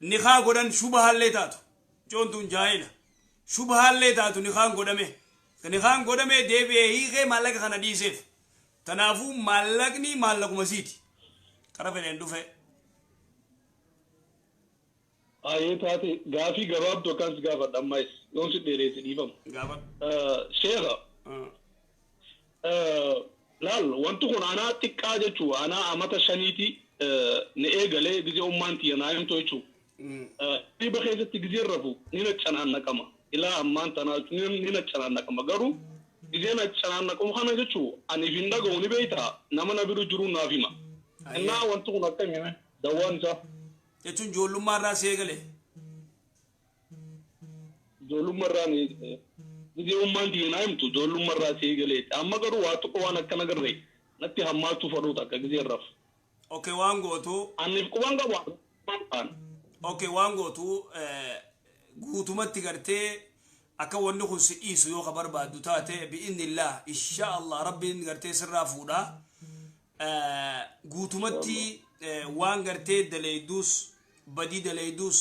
nikaa godhan shubahaallee taatu, coontuun jaahila, shubahaallee taatu, nikaan godhame, nikaan godhame deebi'ee hiikee maallaqa kana dhiiseef. Tanaafuu maallaqni maallaquma siiti kara fedheen dhufe. Ayyee, taate gaafii gabaabdu akkas gaafadha ammas, yoon si dheereesse dhiifama. Gaafadhu. Sheekha, laal, wanti kun anaa xiqqaa jechuu, anaa amata 5ti ni eegalee, gizee ummaan tiyya naa himtu jechuu. Dhiiba keessatti gizee rafu ni na canaannaqama. Ilaa ammaan tanaa ni na canaannaqama, garuu gizee na canaannaqamu kana jechuu aniif hin dhaga'u, ni beektaa, nama na bira jiru naaf hima. Innaa wanti kun akkami dawwaan isaa? Jechuun ijoollummaa irraa si eegale. Ijoollummaa irraa ni gizee ummaan tiyya naa himtu ijoollummaa irraa si eegaleeti. Amma garuu waa tokko waan akkana garree natti hammaachuu fadhuuta akka gizee rafu. Okay, waan gootu. Aniif quban qabu. Okay, waan gootu, guutumatti gartee akka wanni kun si dhiisu yoo ka barbaaddu taate, bi'innillah, insha Allah, rabbiin gartee sirraa fuudha. Guutumatti waan gartee daleeyduus, badii daleeyduus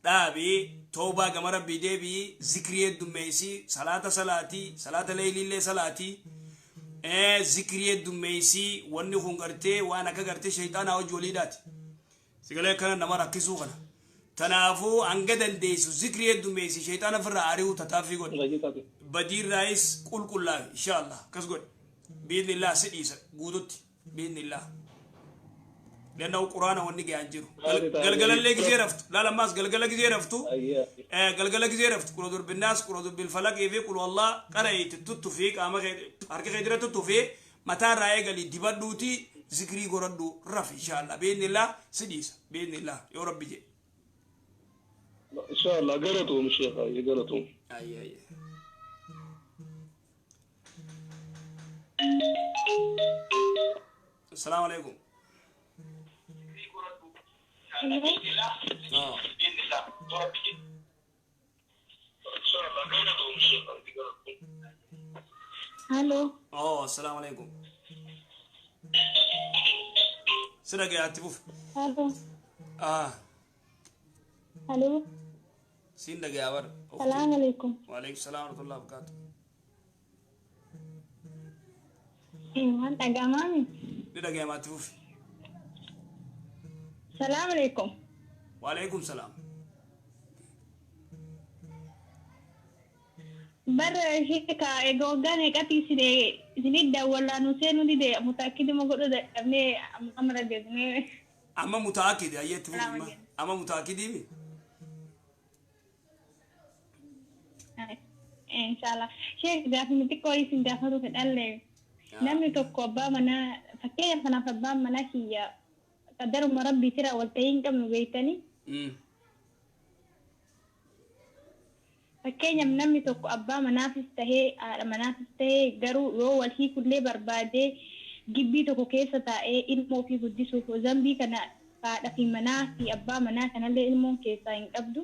dhaabii, toobaa gama rabbii deebii, zikrii heddummeessii, salaata salaatii, salaata leeyliillee salaatii, zikrii heddummeessii. Wanni kun gartee waan akka gartee shayxaanaa hojii waliidhaati sigalee akkana nama rakkisuu kana. Tanaafuu hanga dandeessu zikrii heddummeessii, shayxaana ofirraa ari'uu tataaffii godhi, badiirraayis qulqullaa'i. Insha Allah akkas godhi, biidnillah si dhiisa guututti, biidnillah. Lannahu quraana wanni gahaan jiru. Galgalallee gizee raftu laal, ammaas galgala gizee raftu, galgala gizee raftu qul a'uudhu binnaas, qul a'uudhu bil falaqii fi qul wallah qara'iitti tuttufi, qaama kee harka kee dira tuttufi, mataa irraa eegali dibadhuuti, zikrii godhadhu, raf. Insha Allah, biidnillah si dhiisa, biidnillah, yoo rabbi jedhe. Insha Allah, galatoom sheekha, galatoom. Ayyee ayyee. Assalaamu alaikum. Ah. Halo. Oh, assalaamu alaikum. Si dhagayaatti fufi. Halo. Ah, Halo. siin dhagayaa bar. Salaam alaikum. Waalaikum salaam warahmatullahi wabarakatuh. Waan dhaga'amaami. Ni dhagayamaatti fufi. Salaam alaikum. Waalaikum salaam. Bara sheeka egaa waggaa meeqatti isinii daawwallaa nu seenuu dide mutaakidima godhuu dadhabnee amma rageesnee. Amma mutaakidi ayyeetti fufi amma. Amma mutaakidii. Inshallah. Sheek gaafni xiqqoo isin gaafatu fedhallee namni tokko abbaa manaa fakkeenyaaf kanaaf abbaan manaa kiyya qadaruma rabbii tira wal ta'ii hin qabnu beektanii. Fakkeenyaaf namni tokko abbaa manaafis tahee haadha manaafis tahee garuu yoo wal hiikullee barbaadee gibbii tokko keessa taa'ee ilmoo ofii guddisuuf zambii kana haadha fi manaa fi abbaa manaa kanallee ilmoon keessaa hin qabdu.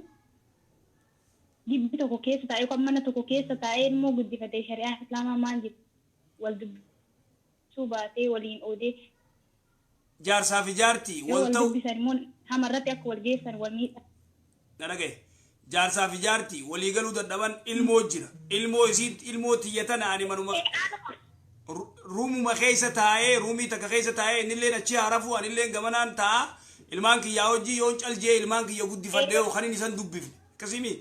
Gibbii tokko keessa taa'ee yookaan mana tokko keessa taa'ee ilmoo guddifatee shari'aan islaamaa maal jedhu wal dubbisuu baatee waliin oodee Jaarsaa fi jaartii yoo wal wal ta'u dubbisan immoo hamarratti akka wal geessan wal miidha. Na dhagaye. Jaarsaa fi jaartii walii galuu dadhaban ilmoo jira. Ilmoo isiin ilmoo tiyyatan ani manuma ruumuma keessa taa'ee ruumii takka keessa taa'ee innilleen achi harafuu anilleen gamanaan taa'a. Ilmaan kiyyaa hojii yoon caljee ilmaan kiyya guddifadhee yookaan inni isan dubbifne. Akkasimi.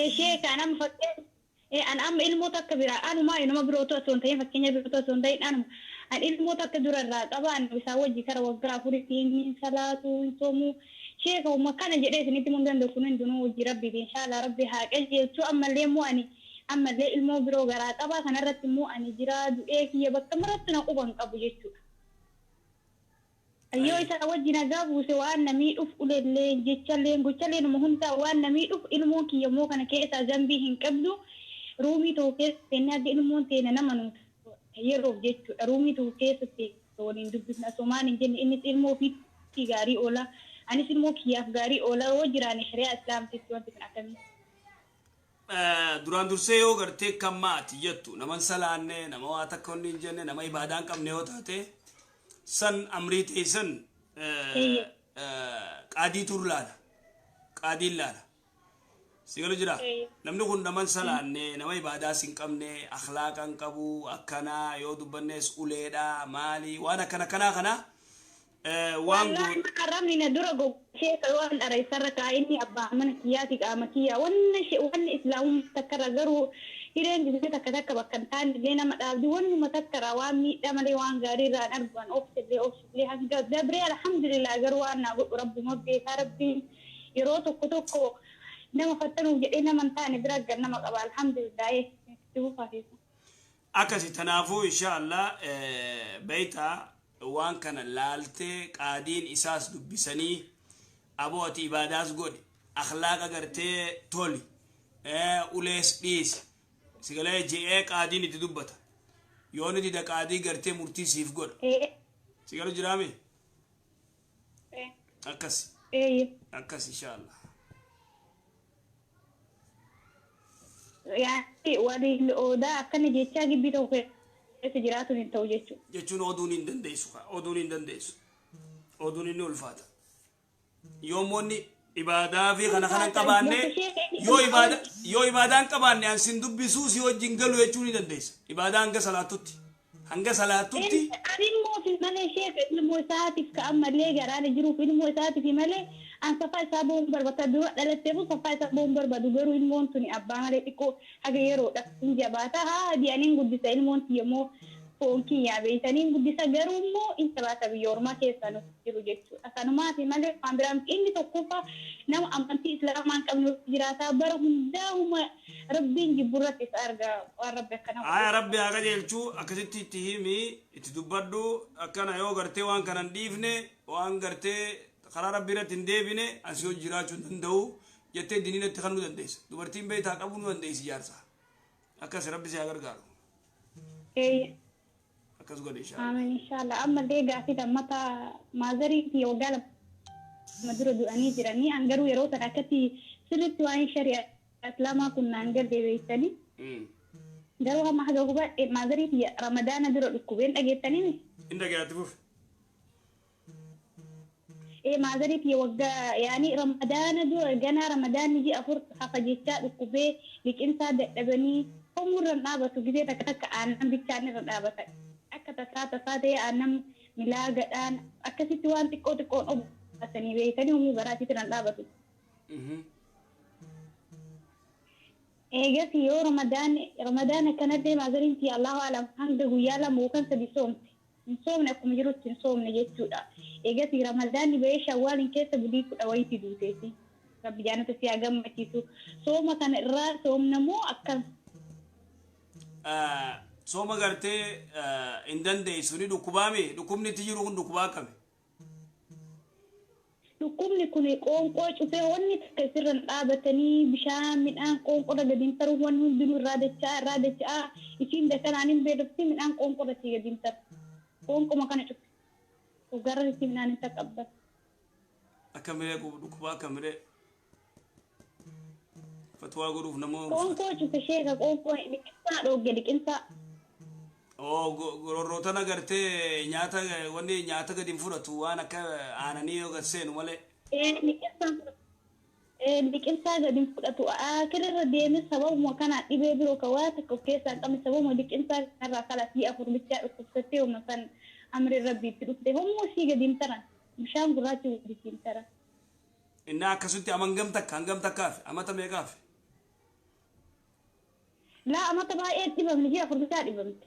Ishee kan amma fakkeen an amma ilmoo takka biraa anumaa nama birootu osoo hin ta'in fakkeenya birootu osoo hin ta'in anuma an ilmoo takka dura irraa qaba an isaa wajji kara waggaa afuritti hin salaatu hin soomu sheeka umma kana jedhee isinitti mun danda'u kun hundinuu hojii rabbiiti inshaallah rabbi haa qajeelchuu ammallee immoo ani ammallee ilmoo biroo garaa qaba kanarratti immoo ani jiraa du'ee kiyya bakka maratti na quban qabu jechuudha. Yoo isa wajji nagaa buuse waan namii dhufu ulellee jechallee gochallee nama hundaa waan namii dhufu ilmoon kiyya immoo kana keessa zambii hin qabdu ruumii tokko keessa seennee akka ilmoon teena nama nu yeroof jechuudha. Ruumii tokko keessatti waliin dubbifna osoo hin jenne innis ilmoo ofiitti gaarii oola anis ilmoo kiyyaaf gaarii oola yoo jiraanne shari'aa islaamtitti wanti kun akkamii. Duraan dursee yoo gartee kan maati jettu nama hin salaanne nama waa takka hin jenne nama ibaadaa hin qabne yoo taate san amrii teessan qaadiitu laala. Qaadiin laala. Si galu jira. Namni kun nama hin salaanne nama ibaadaas hin qabne akhlaaqa hin qabu akkanaa yoo dubbannes uleedha maali waan akkana kanaa kana waan Wallahi haramni na dura goshee waan dhara isarra kaa'e inni abbaa mana kiyyaati qaama kiyyaa wanni wanni islaamummaa takkarra garuu hireen gisee takka takka bakka hin taane illee nama dhaabdi wannuma takkarra waan miidhaa malee waan gaarii irraa hin argu an obsillee obsillee hanga dabree alhamdulillah garuu waan naa godhu rabbuma beekaa rabbiin yeroo tokko tokko nama fattanuuf jedhee nama hin taane bira gar nama qaba alhamdulillah itti fufaa keessa. Akkasi tanaafuu insha Allah beeytaa waan kana laaltee qaadiin isaas dubbisanii aboo ati ibaadaas godhi akhlaaqa gartee toli ulees dhiisi sigalee je'ee qaadiin itti dubbata yoo ni dida qaadii gartee murtii siif godha sigalu jiraame akkasi akkas insha Allah. Yaani waliin oodaa akkana jechaa gibbii tokko keessa jiraatuun hin ta'u jechuudha. Jechuun oduun hin dandeessu oduun hin dandeessu oduun inni ulfaata yoommoonni ibaadaa fi kana kana hin qabaanne yoo ibaadaa hin qabaanne an sin dubbisuu si wajjin galu jechuu ni dandeessa ibaadaa hanga salaatutti hanga salaatutti. Ani ilmoo fi malee sheeka ilmoo isaatiif ka ammallee garaan jiruuf ilmoo isaatiif malee an safaa isaa ba'uun barbaada dura dhalattee safaa isaa ba'uun barbaadu garuu ilmoon tuni abbaa malee xiqqoo haga yeroodha hin jabaata haa di'aniin guddisa ilmoon tiyya foon kiyyaa beeytaniin guddisa garuu immoo hin jabaata biyya ormaa keessa nu jiru jechuudha. Kanumaaf malee waan biraan inni tokkoffaa nama amantii islaamaa hin qabne jiraataa bara hundaa'uma rabbiin jibburratti isa arga waan rabbi akkana. Aya rabbi haa qajeelchuu akkasitti itti himi itti dubbadhu akkana yoo gartee waan kana hin dhiifne waan gartee karaa rabbii irratti hin deebine asii hojii jiraachuu hin danda'u jettee diniin itti kennuu dandeessa. Dubartiin beektaa qabuu nu dandeessi jaarsa. Akkas rabbi si haa gargaaru. Akkas godhe inshallah. Amiin inshallah. Ammallee gaafii lammataa maazarii fi waggaa 2 dura du'anii jiranii an garuu yeroo sana akkatti sirriitti waa'een shari'a islaamaa kun naan galle beektanii. Garuu hamma haga hubadhe maazarii fi ramadaana dura dhukkubeen dhageettanii. Hin dhagayaatti fufi. Maazarii fi waggaa yaani ramadaana dura ganaa ramadaanni ji'a 4 hafa jechaa dhukkubee liqimsaa dadhabanii homurra hin dhaabatu gisee takka takka aannan bichaan irra dhaabata. Akka tasaa tasaa ta'ee aannan milaa gadhaan akkasitti waan xiqqoo xiqqoon obbaasanii beektanii homuu garaatiitti irra hin dhaabatu. Eegas yoo ramadaana kanallee maazariin tiyya Allahu alam hanga guyyaa 2 yookaan 3 soomte. Hin soomne akkuma jirutti hin soomne jechuudha. Eegas ramadaanni ba'ee shawwaaliin keessa bulii 10 wayiitti duuteeti. Rabbi jannata si haa gammachiisu. Sooma kana irraa soomna moo akkam? Sooma gartee hin dandeessu ni dhukkubaame dhukkubni itti jiru kun dhukkubaa akkami? Dhukkubni kun qoonqoo cufee wanni takka isirra hin dhaabatanii bishaan midhaan qoonqoorra gadi hin taru wanni hundinuu irraa dacha'aa irraa dacha'aa isiin dakanaan hin beelofti midhaan qoonqoorra sii gadi hin taru. Qoonqoma kana cufe. Garra isii midhaan hin taqabbatu. Akkamiree dhukkubaa akkamiree? Fatwaa godhuuf nama Qoonqoo cufe sheeka qoonqoo liqimsaa dhoogge liqimsaa. Oo gororroo tana gartee nyaata wanni nyaata gadi hin fudhatu waan akka aananii yoo gad seenu malee. Liqimsaa gadi hin fudhatu. Akirra deemee sababuma kanaan dhibee biroo kan waa takka of keessaa hin qabne sababuma liqimsaa kanarraa kalas ji'a 4 bichaa dhukkubsattee humna san amri rabbiitti dhufte hommuu isii gadi hin taran bishaan gurraachi gadi hin taran. Inni akkasitti hangam takka hangam takkaaf amata meeqaaf? Laa amata baay'ee dhibamne ji'a 4 bichaa dhibamte.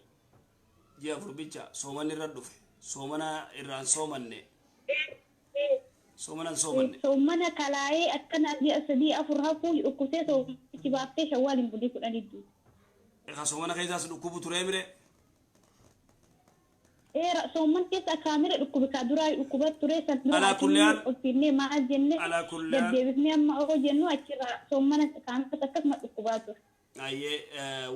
Ji'a 4 bicha soomanni irra dhufe soomana irraan soomanne. Soomana hin soomanne. Soomana kalaayee akkana ji'a 3 4 hafuu dhukkubsee soomichi baaftee shawwaaliin bulii 10 duute. Egaa soomana keessaas dhukkubu turee mire? Sooman keessa akaamira dhukkubi kaa duraa dhukkuba ture san dura Alaa kulli haal. Olfinnee maal jenne Alaa kulli haal. deddeebifnee amma oo jennu achirraa soomana kaamira akkasuma dhukkubaa ture. Ayyee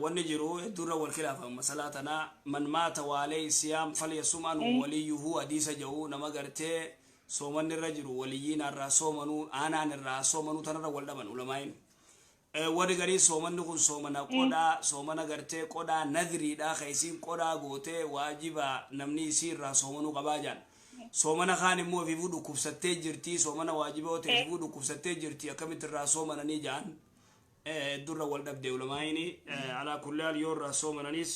wanni jiru hedduurra wal khilaafa masalaa tanaa man maata waalee siyaam falyasum anhu waliyyuhu hadiisa jedhu nama gartee soomanni irra jiru waliyyiin irraa soomanuu aanaan irraa soomanuu tanarra wal dhaban ulamaayin. Warri garii soomanni kun soomana qodhaa soomana gartee qodhaa nadriidhaa ka isiin qodhaa gootee waajiba namni isii irraa soomanuu qabaa jaan. Soomana kaan immoo ififuu dhukkubsattee jirti soomana waajiba yoo ta'e ififuu dhukkubsattee jirti akkamitti irraa soomananii jaan. Durra wal dhabde ulamaayini alaa kulli haal yoo irraa soomananis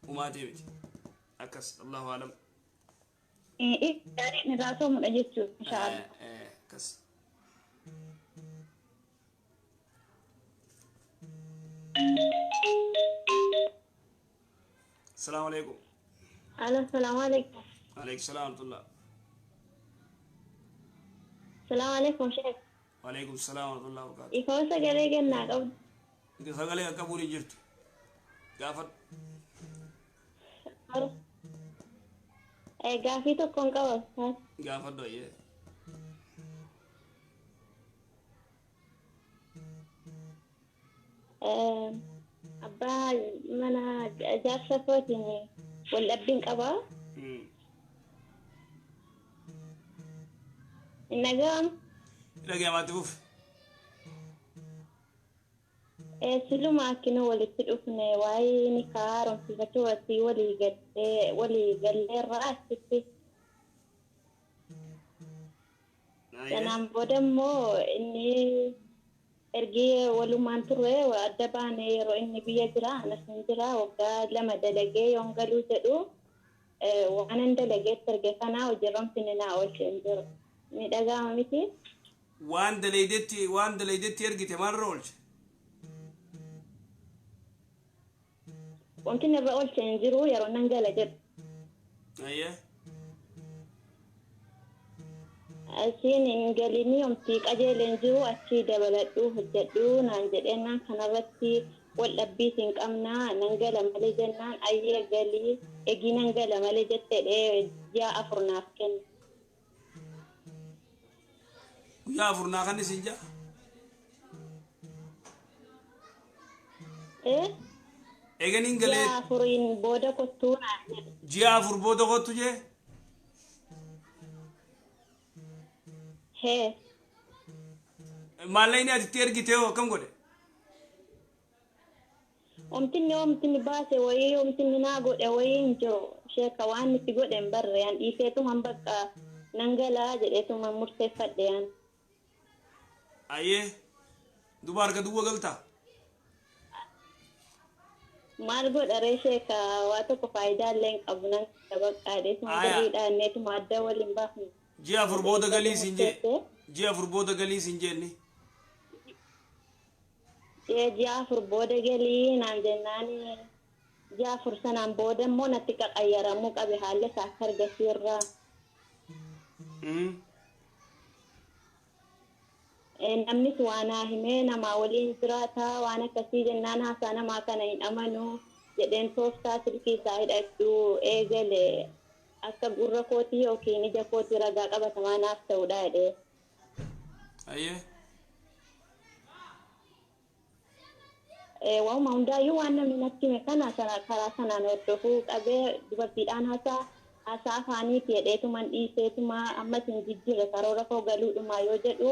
umaatii miti. Akkas Allahu alam. Irraa soomudha jechuudha inshaallah. Akkas. Asalaamu alaikum. Alo, salaamu alaikum. Alaikum salaam wa rahmatullah. Salaamu alaikum sheek. Waalaikum salaam wa rahmatullahi wa barakatuh. Ifoo sagalee kennaa qabdu. Sagalee akka bu'uun hin jirtu. Gaafadhu. Gaafii tokkoon qaba. Gaafadhu ayyee. Abbaa mana jaarsa kootiin wal dhabbiin qaba. Hin dhaga'amu. Dhaga'amaatti fufi. Siluma akkina walitti dhufne waa'ee nikaa haaromsifachuu irratti walii galleerra achitti. Kanaan booda immoo inni ergi walumaan turre adda baane yeroo inni biyya jira anas hin jira waggaa 2 dalagee yoon galuu jedhu waan hin dalageetti erge kanaa hojii naa oolche hin jiru. Ni dhaga'ama miti. Waan dalayidetti ergite maalirra oolche? Wanti irra oolche hin jiru yeroo nan gala jedhu. Ayyee. Asiin hin galinii omtii qajeeleen jiru achii dabaladhuu hojjedhuu naan jedheenaan kanarratti wal dhabbii hin qabnaa nan gala malee jennaan ayyee galii egii nan gala malee jettee ji'a 4 naaf kenna. Guyyaa 4 naa kan isin jaa? Eeganiin galee Ji'a afuriin booda kottuu naan jedhe. Ji'a 4 booda kottu jee? Hee. Maallaqni ati itti ergite hoo akkam godhe? Omtinni baase wayii omtinni naa godhe wayii hin jiru. Sheeka waan itti godhe hin barre an dhiiseetuman bakka nan galaa jedheetuman murteeffadhe an. Ayyee duba harka duwwa galtaa? Maal godha ree sheeka waa tokko faayidaa illee hin qabu nan bakka Aya. birriidhaan adda waliin baafne. Ji'a 4 booda galii siin jee? Ji'a 4 booda galii siin jeenni? Ji'a 4 booda galii naan jennaan ji'a 4 sanaan booda immoo natti qaqayyaramuu qabe haalli isaa akka argisiirraa. Namnis waan haa himee namaa waliin jiraataa waan akkasii jennaan haasaa namaa kana hin amanuu jedheen tooftaa silkii isaa hidhachuu eegale akka gurra kootii yookiin ija kootii ragaa qabatamaa naaf ta'uudha jedhee. Ayyee. Waanuma hundaayyuu waan namni natti hime kana karaa sanaan hordofuu qabee dubartiidhaan haasaa afaaniiti jedheetuman dhiiseetuma ammas hin jijjiirre karoora koo galuudhuma yoo jedhu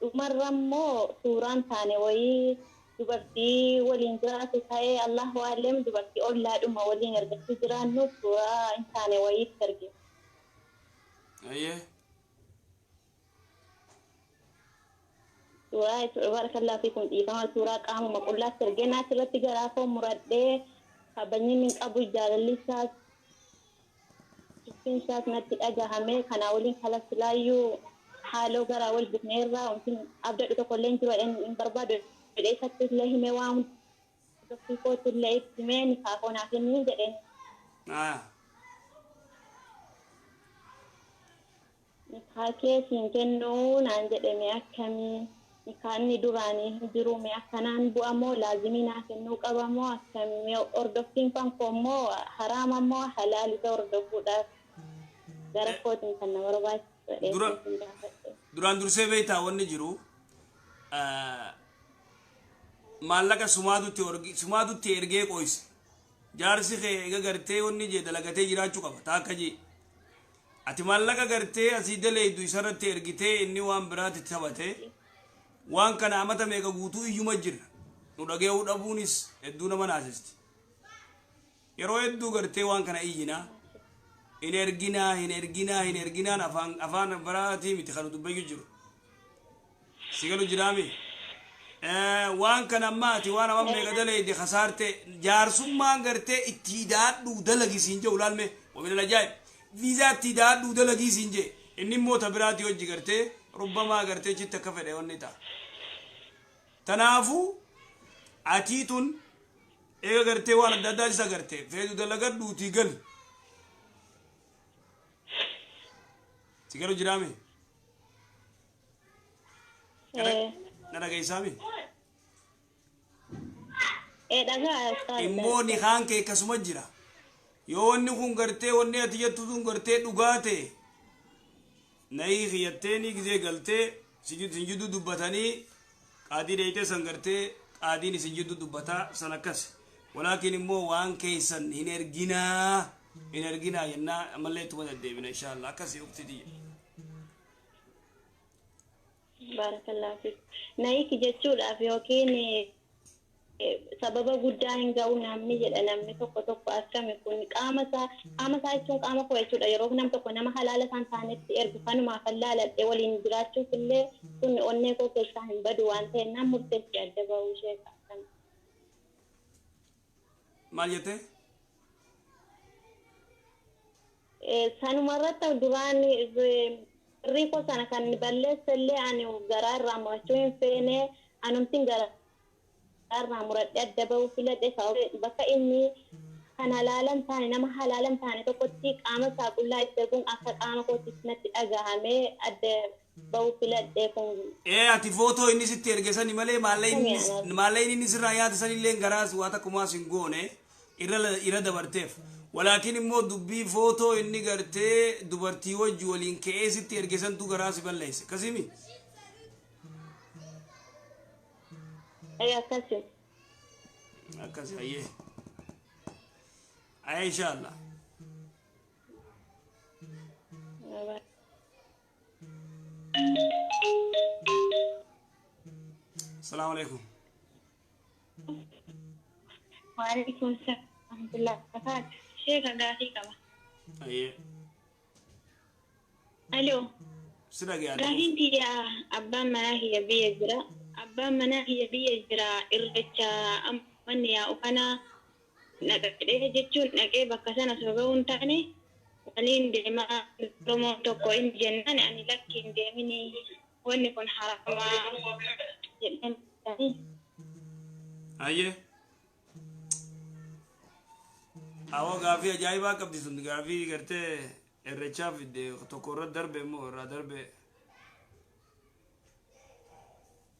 dhumarra immoo suuraan taane wayii dubartii waliin jiraatu ta'ee Allahu a'lam dubartii ollaadhuma waliin argachuu jiraannu suuraa hin taane wayiitti arge. Ayyee. Suuraa barakallahu fiikum dhiifama suuraa qaamuma qullaatti argee naasirratti garaa koo muradhee kabajni hin qabu jaalalli isaas isaas natti dhagahame kanaa waliin kalasilaayyuu haaloo garaa wal bifneerraa wanti abdadhu tokko illee hin jiru hin barbaadu jedhee isatti illee himee waan hordofii kootti illee itti himee nikaa koo naaf kenni jedheen. Nikaa kee siin kennuu naan jedhe mee akkamii nikaanni duraanii hin jiru mee akkanaan bu'a moo laazimii naa kennuu qaba moo akkamii mee hordoftiin kan koo immoo haraama moo halaal isa hordofuudhaaf gara kootiin kan na barbaachisu. Duraan dursee beektaa wanni jiru maallaqa sumaatutti ergee qoyse jaarsi kee eega gartee wanni jee dalagatee jiraachuu qaba taakka jee ati maallaqa gartee asii daleeydu isarratti ergitee inni waan biraatti taphate waan kana amata meeqa guutuu iyyuma jirra nu dhageehuu dhabuunis hedduu nama naasisti yeroo hedduu gartee waan kana iyyinaa hin erginaa hin erginaa hin erginaan afaan biraatii miti kan dubbayyuu jiru si galu jiraami waan kana ammaa ati waan amma meeqa daleeyde kasaarte jaarsummaan gartee itti hidhaadhuu dalagi siin jee ulaalme wamin ajaa'ib viizaa itti hidhaadhuu dalagii siin jee inni immoo ta biraatii hojii gartee rubbamaa gartee chitti akka fedhe wanni ta'a. Tanaafuu atii tun eega gartee waan adda addaa isa gartee feetu dalagadhuutii gali. Si galu jiraame? Na dhageessaami? Dhagaa. Immoo nikaan kee akkasuma jira. Yoo wanni kun gartee wanni ati jettu tun gartee dhugaa ta'e nayii xiyyatteenii gizee galtee isin jidduu dubbatanii qaadii dheeyitee san gartee qaadiin isin jidduu dubbataa san akkas. Walaakin immoo waan keessan hin erginaa jennaa ammallee ittuma deddeebina inshaallah akkasii uqti tiyya. Barakallahu fiik. Nayiki jechuudhaaf yookiin sababa guddaa hin ga'u namni jedha namni tokko tokko akkami kun qaama isaa jechuun qaama koo jechuudha yeroo nam tokko nama halaala isaan taanetti ergu kanumaaf laaladhe waliin jiraachuuf illee kun onnee koo keessaa hin badu waan ta'eef nam murteessi adda ba'uu ishee akkami. Maal jettee? Sanumarratti duraan birrii koo sana kan balleessa illee ani garaa irraa murachuu hin feene anumtiin garaa irraa muradhee adda ba'uu filadhe bakka inni kan halaalan taane nama halaalan taane tokkotti qaama isaa qullaa itti erguun akka qaama kootti natti dhagahamee adda ba'uu filadhe kun. Ati footoo inni sitti erge sani malee maallee inni sirraa yaada sanillee garaas waa takkumaas hin goone irra dabarteef. Walaakin immoo dubbii footoo inni gartee dubartii wajji waliin ka'ee sitti erge santu garaa si balleesse. Akkasimi? Akkasi. Akkasi ayyee. Aya inshallah. Asalaamu alaikum. Waalaikum salaam warahmatullahi wabarakatuh. Sheeka gaafii qaba. Ayyee. Aloo. Si dhaga'aa. Gaafiin tiyya abbaan manaa kiyya biyya jira. Abbaan manaa kiyya biyya jira irreecha manni yaa'u kana dhaqee jechuun dhaqee bakka sana osoo ga'uu hin taane waliin deemaa Oromoo tokko inni jennaan ani lakki hin deemini wanni kun haramaa jedheen. Ayyee. Awwa gaafii ajaa'ibaa qabdi sun gaafii gartee irreechaa fidde tokko irra darbe immoo irraa darbe.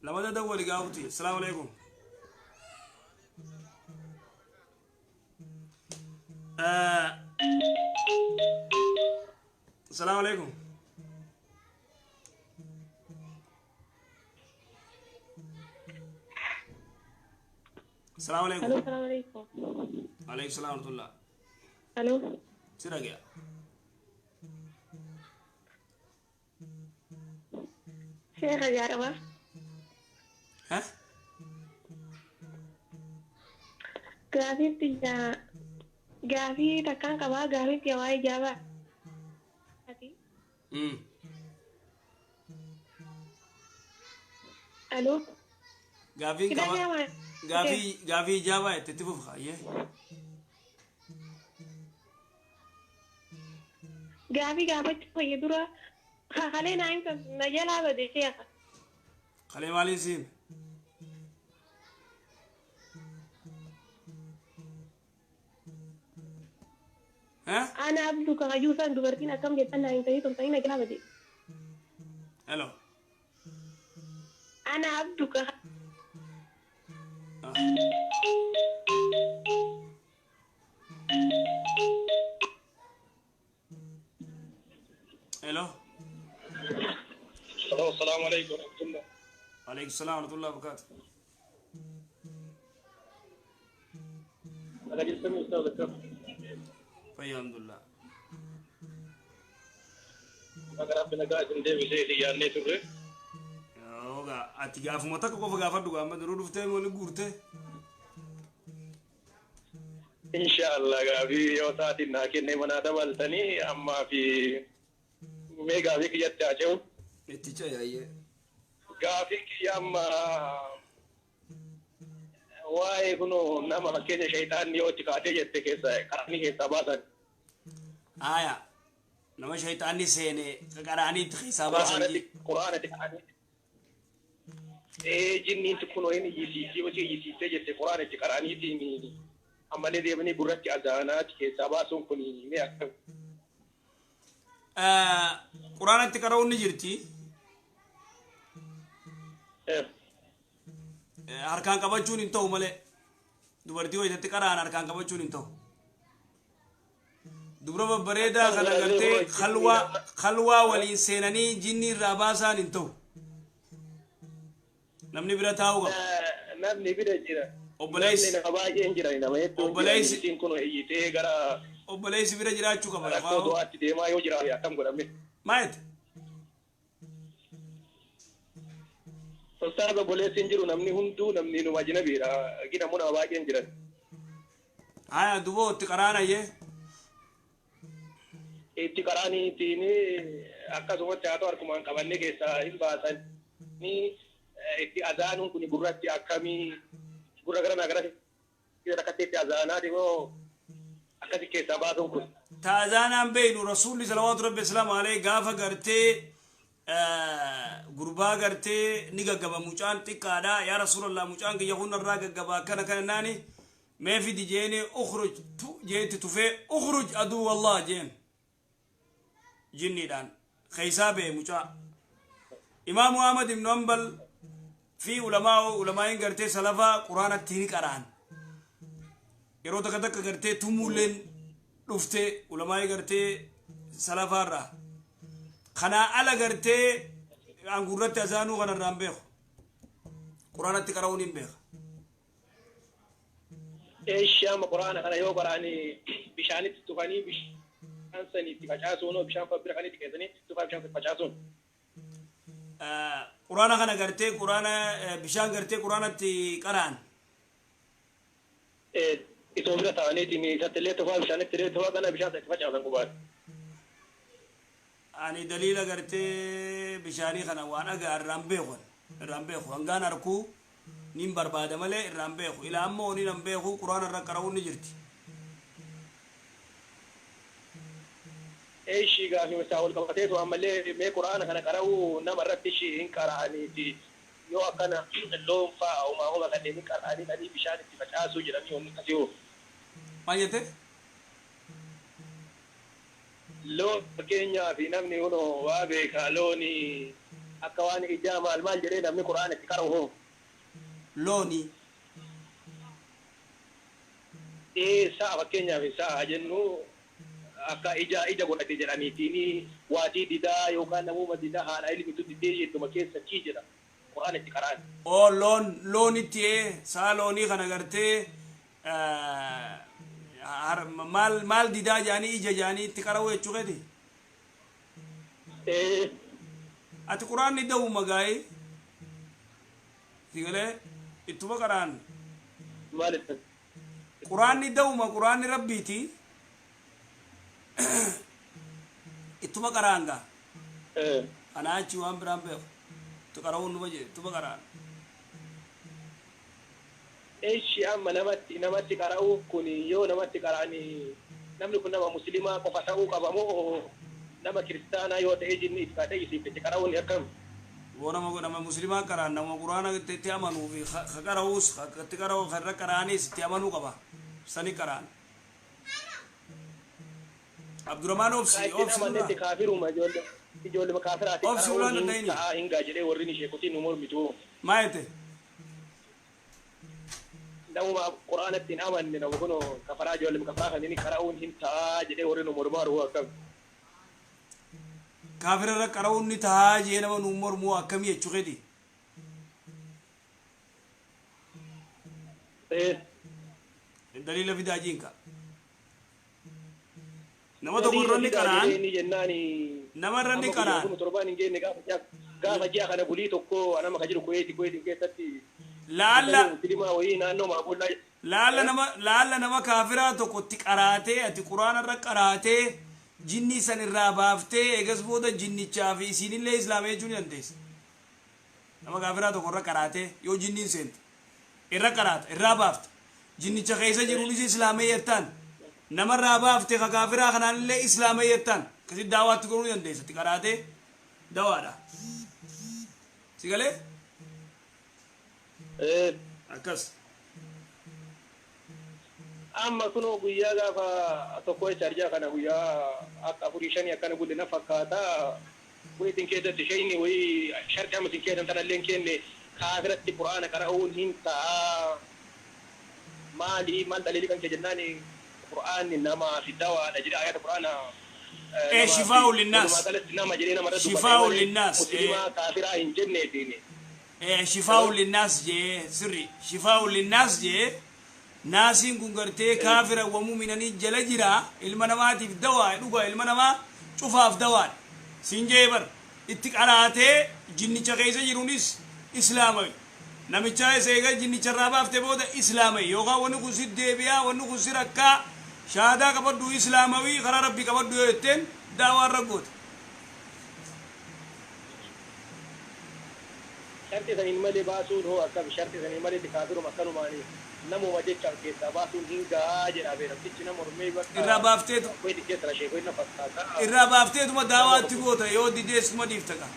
Lamada dawwali gaafuti. Asalaamu alaikum. Asalaamu alaikum. Asalaamu alaikum. Aloo, salaamu alaikum. Alaikum salaam warahmatullah. Aloo. Si dhagaya. Sheekha jaaraba. Ha? Gaafiin tiyya gaafii takkaan qabaa gaafiin tiyya waa'ee ijaabaa. Aloo. Gaafiin qaba. Gaafii gaafii ijaabaa itti itti fufa. Ayyee. Gaafii gaafachuu fayya dura kalee naa himta na jalaa bade sheekha. Kalee maaliin siime? Ana abdu kakajuu san dubartiin akkam jettan naa himtanii turtanii na jalaa bade. Hello. Ana abdu kaka. Hello. Hello, assalamu alaikum warahmatullah. Alaikum salam warahmatullahi wabarakatuh. Ana jirtanii ustaaz akkam? Fayya alhamdulillah. Maqaa Rabbi nagaa isin deebisee isin yaadnee turre. Yooga ati gaafuma takka qofa gaafadhu gaama duruu dhuftee moo ni guurtee? Inshallah gaafii yoo sa'aatiin naa kennee manaa dabaltanii ammaa fi mee gaafii kiyyatti haa ce'u. Itti ce'i ayyee. Gaafii kiyya amma waa'ee kunoo nama fakkeenya shayitaanni yoo itti kaatee jette keessa qaraanii keessaa baasan. Aya. Nama shayitaanni seene qaraanii itti keessaa baasan. Quraanatti qaraanii. Jinniin kunoo inni iyyisiisee hojii iyyisiisee jette quraanatti qaraaniitiin ammallee deemanii gurratti azaanaatti keessaa baasuun kun mee akkam? Quraanatti qara'uun ni jirti. Harkaan qabachuun hin ta'u malee dubartii wayitatti qara'an harkaan qabachuun hin ta'u. Dubra babbareedaa kana gartee khalwaa waliin seenanii jinni irraa baasaan hin ta'u. Namni bira taa'uu qaba. Namni bira jira. Obboleessi. Namni nama baay'een jira nama hedduu. Obboleessi. Isiin kun iyyitee gara. Obboleessi bira jiraachuu qaba. Rakkoo du'aatti deemaa yoo jiraate akkam godhame. Maayet. Ustaaz obboleessi hin jiru namni hunduu namni numa ajnabiidha. Gina nama baay'een jiran. Aya duboo itti qaraanayyee. Itti qaraaniitiin akkasumatti haa ta'u harkumaan qabannee keessaa hin baasanii itti azaanuun kun gurratti akkamii gurra gara gara rakkatee itti azaanaa dhiboo akkasi keessaa baasuun kun. Taazaanaan beeynu rasuulli salawaatu rabbi islaamu alayhi gaafa gartee gurbaa gartee ni gaggaba mucaan xiqqaadha yaa rasuulallah mucaan kiyya kun irraa gaggaba akkana kana naani mee fidi jeeni ukhruj tu jeetti tufee ukhruj aduu wallah jeen jinniidhaan keessaa ba'e mucaa. Imaamu Ahmad ibn Hanbal fi ulamaa'iin gartee salafaa quraanatti ni qara'an. Yeroo takka takka gartee tumuulleen dhuftee ulamaa'ii gartee salafaarraa. Kanaa ala gartee angurratti azaanuu kanarraa hin beeku. Quraanatti qara'uun hin beeka. Eeshi amma quraana kana yoo qaraanii bishaanitti tufanii bishaan sanitti facaasuun bishaan bira kan itti keessanii tufaa bishaan facaasuun. Quraana kana gartee quraana bishaan gartee quraanatti qaraan. Itoo bira ta'aniitiin isatti illee tufaa bishaanitti illee tufaa kana bishaan itti facaasan qubaati. Ani daliila gartee bishaanii kana waan dhagaa irraan beeku irraan beeku hangaan arkuu nin barbaada malee irraan beeku ilaa ammoo ni nan beeku quraana irra qara'uun ni jirti. Eeshi gaafii isaa wal qabateetu ammallee mee quraana kana qara'uu nama irratti ishii hin qara'aniiti yoo akkana loon fa'a homaa homa kanneen hin qara'anii dhanii bishaan itti facaasuu jedhanii wanni akkasii hoo. Maal jettee? Loon fakkeenyaa fi namni kunoo waa beekaa looni akka waan ijaa maal maal jedhee namni quraana itti qara'u hoo. Looni. Ee sa'a fakkeenyaaf sa'a jennu akka ija ija godhate jedhaniitiin waatii didaa yookaan namuma didaa haadha ilmitu didee jettuma keessa kii jedha quraan itti qara'an. Oo loon loonitti sa'a loonii kana gartee maal maal didaa jaanii ija jaanii itti qara'u jechuu keeti. Ati quraanni da'u magaa'ee sigalee ittuma qara'an. Maal itti? Quraanni da'uma quraanni rabbiiti. Ittuma qara'an gaa. Kanaa achi waan biraan beeku. Itti qara'uun numa jee ittuma qara'an. Eeshi amma namatti qara'uu kun yoo namatti qara'anii namni kun nama musliimaa qofa ta'uu qaba moo nama kiristaanaa yoo ta'e jinni itti kaatee isiif itti qara'uun akkam? Yoo nama musliimaa qara'an nama quraana itti amanuu fi ka qara'uus itti qara'u kan irra qara'anis itti amanuu qaba. Sani qara'an. Abdurrahman obsi obsi dura. Kaafiruma ijoollee kaafiraati. Obsi ulaan danda'ini. Ta'aa hin gaa jedhee warri sheekotiin nu mormitu. Maa jette? Namuma quraanatti hin amanne nama kun kafaraa ijoollee kafaraa kanneen qara'uun hin ta'aa jedhee warri nu mormaa jiru akkam. Kaafira irra qara'uun ni ta'aa jee nama nu mormuu akkamii jechuu keeti? Daliila fidaa jiinka. Nama tokko irra ni qara'an. Nama irra ni qara'an. Torbaan hin geenye gaafa ji'a kana bulii tokko nama ka jiru kuweetii keessatti. Laalla. Laalla nama kaafiraa tokkotti qaraatee ati quraana irra qaraatee jinni san irraa baaftee eegas booda jinnichaa fi isiinillee islaamee jechuu ni dandeessa. Nama kaafiraa tokko irra qaraatee yoo jinniin seente irra qaraata irraa baafte jinnicha keessa jiruunis islaamee jettaan. Namarraa baafte ka kaafiraa kanaanillee islaamee jettaan akkasitti daawaatti godhuu ni dandeessa itti qaraatee dawaadha. Si galee? Akkas. Amma kunoo guyyaa gaafa tokko chaarjaa kana guyyaa akka 4-5 akkana gulle na fakkaata. Kuweetiin keessatti shayni wayii sharti amma isin keessan tanallee hin kenne kaafiratti quraana qara'uun hin ta'a. Maali maal daliilii kan kee jennaan quraanni namaa fi dawaadha jedha ayata quraana. Shifaa'u linnaas. Nama jedhee nama irra Shifaa'u linnaas. Musliimaa kaafiraa hin jenneetiin. Shifaa'u linnaas jee sirri shifaa'u linnaas jee naasiin kun gartee kaafira wa mu'minanii jala jira ilma namaatiif dawaa dhugaa ilma namaa cufaaf dawaadha. Siin jee bar itti qaraatee jinnicha keessa jiruunis islaamay. Namicha isa egaa jinnicha irraa baaftee booda islaamay yookaan wanni kun si deebi'aa wanni kun si rakkaa shahaadaa qabadhu islaamawii karaa rabbii qabadhu yoo jetteen daawaa irra goota. Sharti saniin malee baasuun hoo akkam sharti saniin malee kaafiruma akkanumaanii namuma jecha keessaa baasuun hin gahaa jedha beekamtichi nama mormee bakka. Irraa baafteetu. Kuweetii keessa sheekoo inni fakkaata. Irraa baafteetuma daawaatti goota yoo dideessuma dhiifta gaa.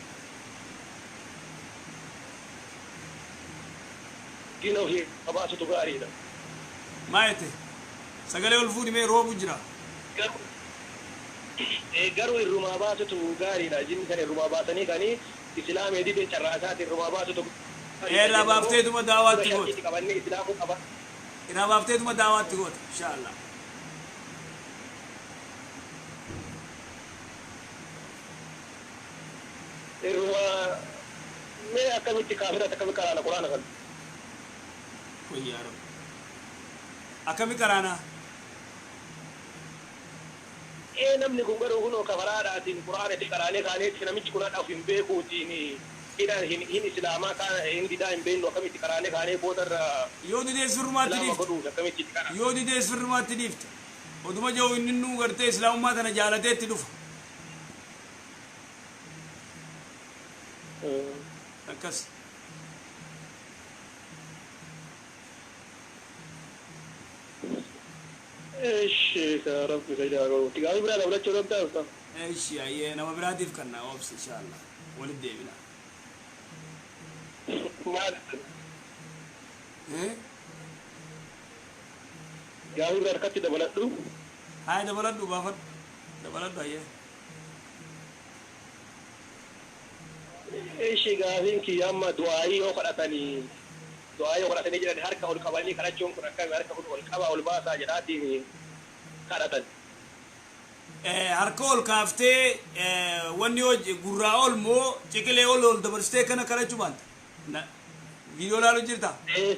Diina ofii qabaasutu gaariidha. Maa jette? Sagalee ol fuudhi mee roobu jira. Garuu irrumaa baasutu gaariidha. Jinni sana irrumaa baasanii kanii islaamee didee carraa isaati irrumaa baasutu. Irraa baafteetuma daawaatti goota. Qabannee islaamuu qaba. Irraa baafteetuma daawaatti goota inshaallah. Irrumaa mee akkamitti kaafirratti akkamitti qaraana quraana kana? Wayyaa Rabbi. Akkami qaraanaa? Ee, namni kun garuu kunoo kafaraadhaatiin Qur'aana itti qaraanee kaaneetti namichi kun hadha of hin beekuutiin hidhaan hin islaamaa kaan hin didaa hin beeknu, akkamitti qaraanee kaanee boodarra Yoo didee sirrumaatti islaama dhiifte. godhuuf akkamitti itti qara? Yoo didee sirrumaatti dhiifte. Oduma jiru inni nuu gartee islaamummaa tana jaalatee itti dhufa. Akkas. Eshi ka Rabbi ka jaaru. Gaafii biraa dabalachuu danda'a ustaz? Eshi, ayyee, nama biraatiif kanna obsi, inshallah. Walitti deebina. Maal? Eh? Gaafii biraa harkatti dabaladhu. Haa, dabaladhu, baafadhu. Dabaladhu, ayyee. Eshi, gaafiin kiyya amma du'aayii yoo kadhatanii jiran harka ol qabanii kadhachuun kun akkami? Harka kun ol qaba, ol baasaa jedhaatiin kadhatan. Harka ol kaaftee wanni hojii gurraa ol moo ciqilee ol ol dabarsitee kana kadhachuu baanta. Viidiyoo ilaalu jirta? Ee,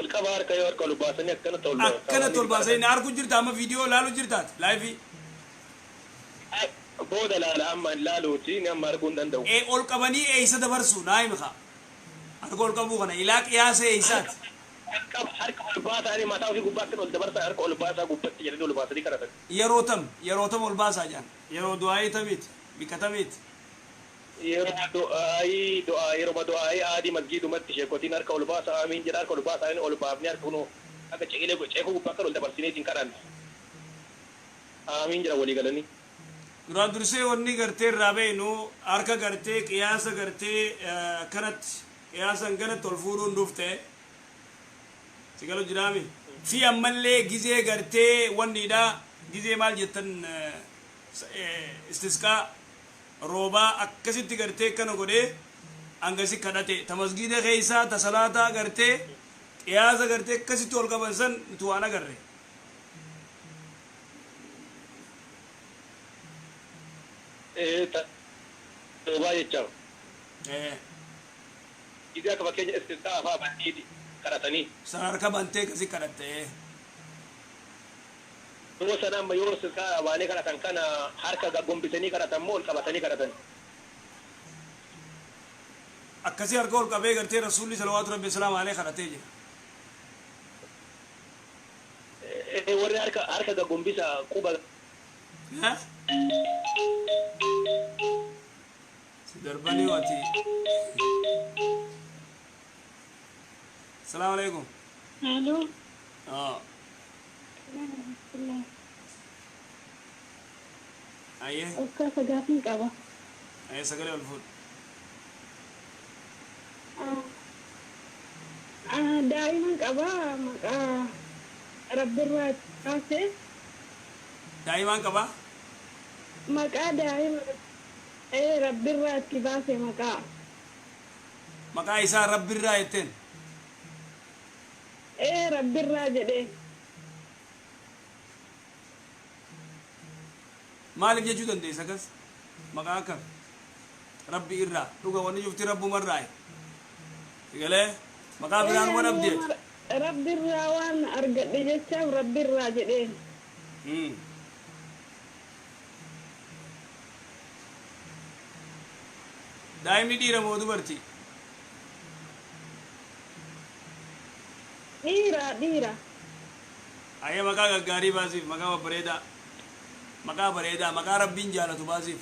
ol qaba harka, yoo harka ol baasanii akkanatti ol Akkanatti ol baasanii na arguu jirta? Amma viidiyoo ilaalu jirtaati live? Booda laala, amma hin laaluuti, amma arguu hin danda'u. Ee, ol qabanii eeysa dabarsu naa himi kaa. Harka ol qabuu kana ilaa qiyaasa eeysaati? Harka ol baasanii mataa ofii gubbaatti ol dabarsan, harka ol baasaa gubbatti jedhanii ol baasanii kadhatan. Yeroo tam ol baasaa jedhan? Yeroo du'aayii tamiiti? Bikka tamiiti? Yeroo du'aayii aadii masgiidumatti sheekotiin harka ol baasaa amiin jedha, harka ol baasaa ol baafnee harka kunoo akka ciqilee ceekuu gubbaa akka ol dabarsineetiin kadhan. Amiin jedha walii galanii. Duraan dursee wanni gartee irraa beeynu harka gartee qiyaasa gartee akkanatti qiyaasan kanatti ol fuudhuun dhufte si galu jiraami fi ammallee gizee gartee wanniidha, gizee maal jettan, istisqaa roobaa akkasitti gartee akkana godhee hangasi kadhate ta masgiida keeysaa ta salaataa gartee qiyaasa gartee akkasitti ol qaban san nuti waan agarre. Ee, roobaa jecha. Eh, Gizee akka fakkeenya istisqaa afaa bantiiti kadhatanii. San harka bantee akkasi kadhatte. Yeroo sana amma yoo istisqaa baanee kadhatan kana harka gombisanii kadhatan moo ol qabatanii kadhatan? Akkasii harka ol qabee gartee Rasuulli salawaatu rabbi salaamu alayhi kadhatee jira. Ee, warri harka gombisa quba. Eh? Si darbanii wati. Salaamu alaikum. Aloo. Ah, ayyee. Ustaasa, gaafiin qaba. Ayyee, sagalee ol fuudhu. Daa'iman qaba, maqaa Rabbirraa kaasee. Daa'imaan qabaa? Maqaa daa'ima ee Rabbirraa itti baase maqaa. Maqaa isaa Rabbirraa jetteen? Ee, Rabbirraa jedhee. Maaliif jechuu dandeessa akkas? Maqaa akkam? Rabbi irraa. Dhuga, wanni cufti Rabbumarraa. Galee maqaa biraan waan abdeet. Rabbirraa waan argadhe jechaaf Rabbirraa jedheen. Daa'imni dhiira moo dubartii? Dhiira, dhiira. Ayyee, maqaa gaggaarii baasiif, maqaa babbareedaa. Maqaa bareedaa, maqaa Rabbiin jaalatu baasiif.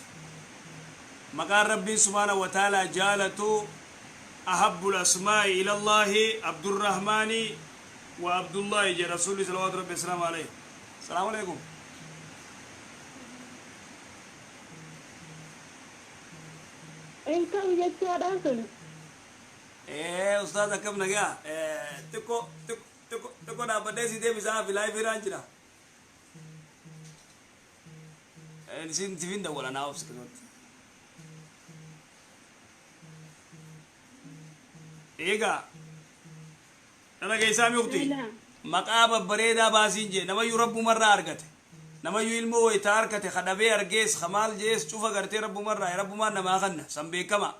Maqaan Rabbiin subhaana wa ta'ala jaalatu ahabbul asmaa'i ila Allaahi Abdurrahmaani wa Abdullaahi jedha Rasuulli salawaatu Rabbi wasalaamu alayhi. Salaamu alaikum. Hin ta'u jechaadha sun. Ee, ustaaz, akkam nagaa? Xiqqoo xiqqoo xiqqoo dhaabbadhee si deebisaa fi live irraan jira. Isin tifin dawwala naa obsi keessatti. Egaa dhala keessaa miukti maqaa babbareedaa baasiin jee. Namayyuu Rabbumarraa argate, namayyuu ilmoo wayitaa argate kadhabee argees kamaal jees cufa gartee Rabbumarraa, Rabbumaan namaa kanna san beekama.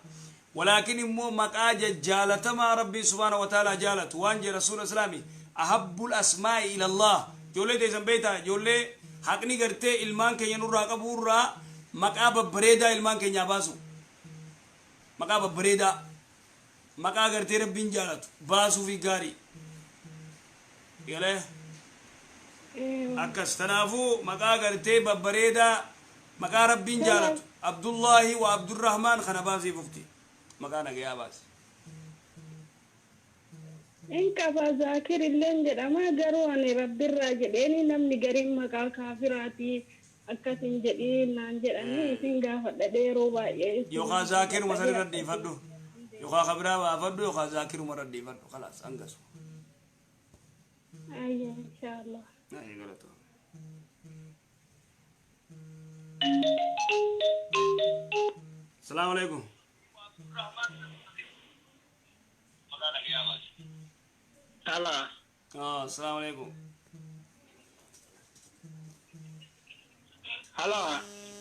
Walaakin immoo maqaa jajjaalatamaa Rabbiin subhaana wa ta'ala jaalatu waan jee Rasuula islaami Ahabbul asmaa'i ila Allah. Ijoollee teessan beektaa, ijoollee haqni gartee ilmaan keenya nurraa qabuurraa maqaa babbareedaa ilmaan keenyaa baasu. Maqaa babbareedaa, maqaa gartee Rabbiin jaalatu baasuufi gaarii. Galee? Akkas, tanaafuu maqaa gartee babbareedaa, maqaa Rabbiin jaalatu, Abdullaahi wa Abdurrahmaan kana baasiif ukti. Maqaa nagayaa baasi. In qaba, Zaakir illeen jedhama, garuu ani Rabbirraa jedheeni namni gariin maqaa kaafiraati akkas hin jedhiin naan jedhanii isin gaafadha yeroo baay'ee isin Yookaan Zaakiruma san irra dhiifadhu. Yookaan kabiraa baafadhu, yookaan Zaakiruma irra dhiifadhu. Khalaas, hangasu. Ayya, inshaallah. Ay, galatoo. Salaamu alaikum. Ala. Ah, salaamu alaikum. Ala.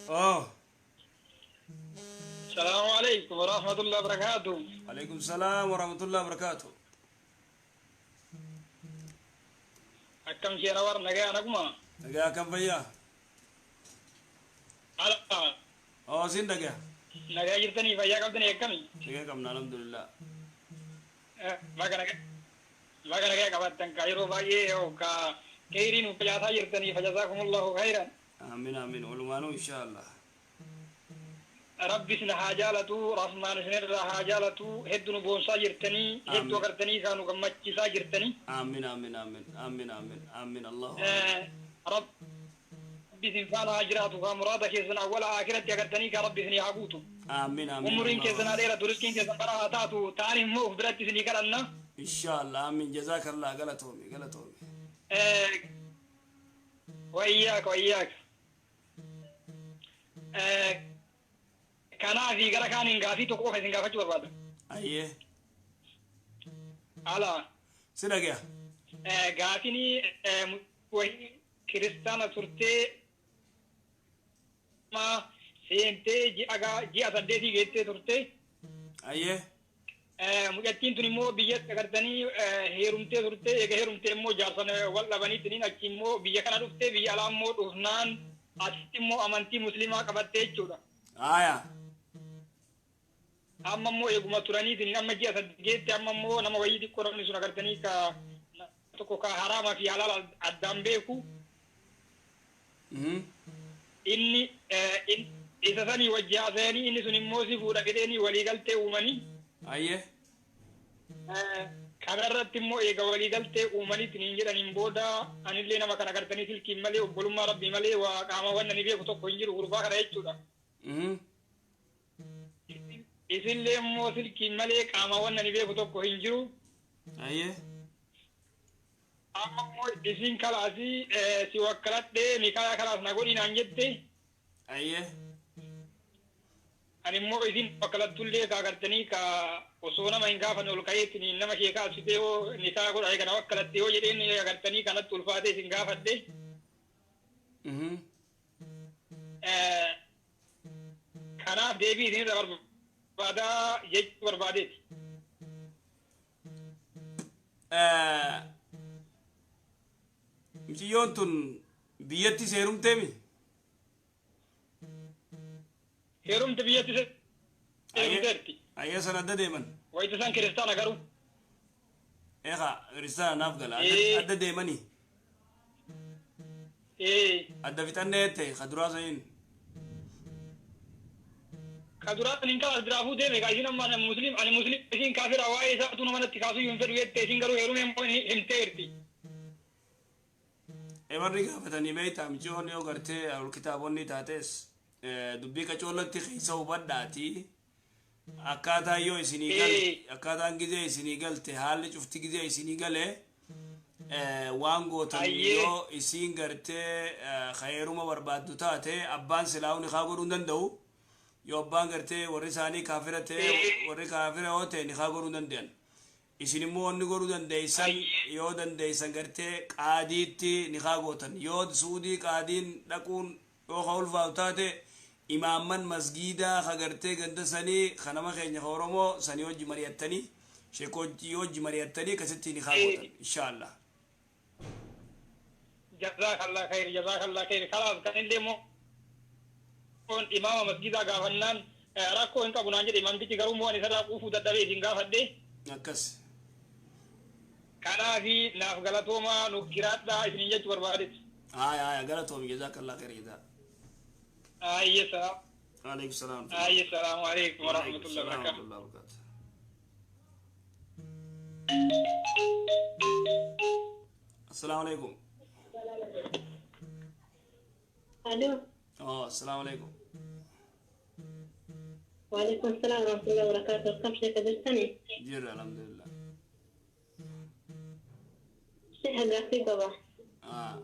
Oh, Salaamu alaikum wa rahmatullahi wa barakatuh. Alaikum salaam wa rahmatullahi wa barakatuh. Akkam sheena war nagaa naguma? Nagaa kam, fayyaa? Ala. Oh, sin dhagaa. Nagaa jirtanii, fayyaa qabdanii, akkami? Nagaa qabna, alhamdulillah. Baga nagaa. Baga nagaa qabattan ka yeroo baay'ee ka kheyrii nu facaasaa jirtanii, fajazaakumullahu khayran. Amin, amin. Walumaanuu, insha Allah. Rabbi isin haa jaalatu, Rahmaan isinirraa haa jaalatu, hedduu nu boonsaa jirtanii, hedduu agartanii kaa nu gammachiisaa jirtanii. Amin, amin, amin, amin, amin, amin, Allahu. Rabbi isin faana haa jiraatu, kaa muraada keessan awwala akiratti agartanii kaa Rabbi isinii haa guutu. Amin, amin. Umuriin keessan haa dheeratu, rizqiin keessan bara haa taatu, ta'an immoo uf biratti isinii kadhanna. Insha Allah, amin. Jazakallah, galatoomi, galatoomi. Wayyaak, wayyaak. Kanaafi gara kaaniin gaafii tokko qofa isin gaafachuu barbaada. Ayyee. Ala. Si dhagaya. Gaafini wahii kiristaana turtee ma seentee ji'a 8 geettee turte. Ayyee. Mucattiin tun immoo biyyatti agartanii heerumtee turte. Eega heerumtee immoo jaarsan wal dhabaniitiin achi immoo biyya kana dhuftee, biyya alaa immoo dhufnaan asitti immoo amantii musliimaa qabattee jechuudha. Aya. Amma immoo eeguma turaniitiin amma ji'a 8 geette, amma immoo nama wayii xiqqoo namni sun agartanii ka tokko ka haraamaa fi halaala addaan beeku inni isa sanii wajji haasayanii, inni sun immoo si fuudha fedheenii waliigaltee uumanii. Ayyee. Kanarratti immoo eega waliigaltee uumaniitiin hin jedhaniin booda anillee nama kana agartanii silkiin malee, obbolummaa Rabbii malee waa qaama wanna ni beeku tokko hin jiru gurbaa kana jechuudha. Isillee immoo silkiin malee qaama wanna ni beeku tokko hin jiru. Ayyee. Amma immoo isin kalaasii si wakkaladhee nikaaya kalaas na godhi naan jette. Ayyee. Ani immoo isin wakkalattullee ka agartanii ka osoo nama hin gaafanne ol ka'eetiin nama sheekaa asitee yoo nikaa godha kana wakkalatte yoo jedheen agartanii kanatti ulfaatee isin gaafadhe. Kanaaf deebii isinirra barbaadaa jechuu barbaadeeti. Mucayyoon tun biyyatti seerumteemi? Heerumte, biyyatti heerumteerti. Ayyee, sana adda deeman. Wayita isaan kiristaana garuu. Eegaa, kiristaana naaf gala. Adda deemanii. Adda fixannee ta'e ka duraa saniin. Ka duraa saniin kaas biraafuu deeme kaa isin amma ani muslim, ani muslim, isin kaafira, waa'ee isaatu nama natti kaasuu hin fedhu jette, isin garuu heerume immoo himteerti. Warri gaafatanii beektaa, mucayyoon yoo gartee ol kitaabonni taates dubbii qacoolatti keessa hubadhaati. Akkaataa yoo isinii galte, akkaataan gizee isinii galte, haalli cufti gizee isinii gale waan gootan yoo isiin gartee heeruma barbaaddu taate, abbaan silaa'uu ni kaa godhuu hin danda'u. Yoo abbaan gartee warri isaanii kaafira ta'e, warri kaafira yoo ta'e ni kaa godhuu hin danda'an. Isin immoo wanni godhuu dandeessan, yoo dandeessan gartee qaadiitti ni kaa gootan. Yoo Suudii qaadiin dhaquun yoo ka ulfaatu taate, imaamman masgiidaa ka gartee ganda sanii ka nama keenya ka Oromoo sanii wajji mari'attanii, sheekojii wajji mari'attanii akkasitti ni kaa gootan, inshaallah. Jazakallah khayr, jazakallah khayr. Kalaas kan illee immoo imaama masgidaa gaafannaan rakkoo hin qabu naan jedhe imaamtichi, garuu immoo ani isarraa quufuu dadhabee isin gaafadhe. Akkas. Kanaafi naaf galatoomaa, nuuf jiraadhaa isiniin jechuu barbaadetti. Haya, haya, galatoomi, jazakallah khayr jazaa. Ayye, salaam. Alaikum salaam. Ayye, salaamu alaikum warahmatullahi wabarakatuh. Warahmatullahi wabarakatuh. Assalamu alaikum. Aloo. Oh, assalamu alaikum. Waalaikum salaam warahmatullahi wabarakatuh. Akkam sheeka jirtani? Jirra, alhamdulillah. Sheeka, gaaffii qaba. Ah.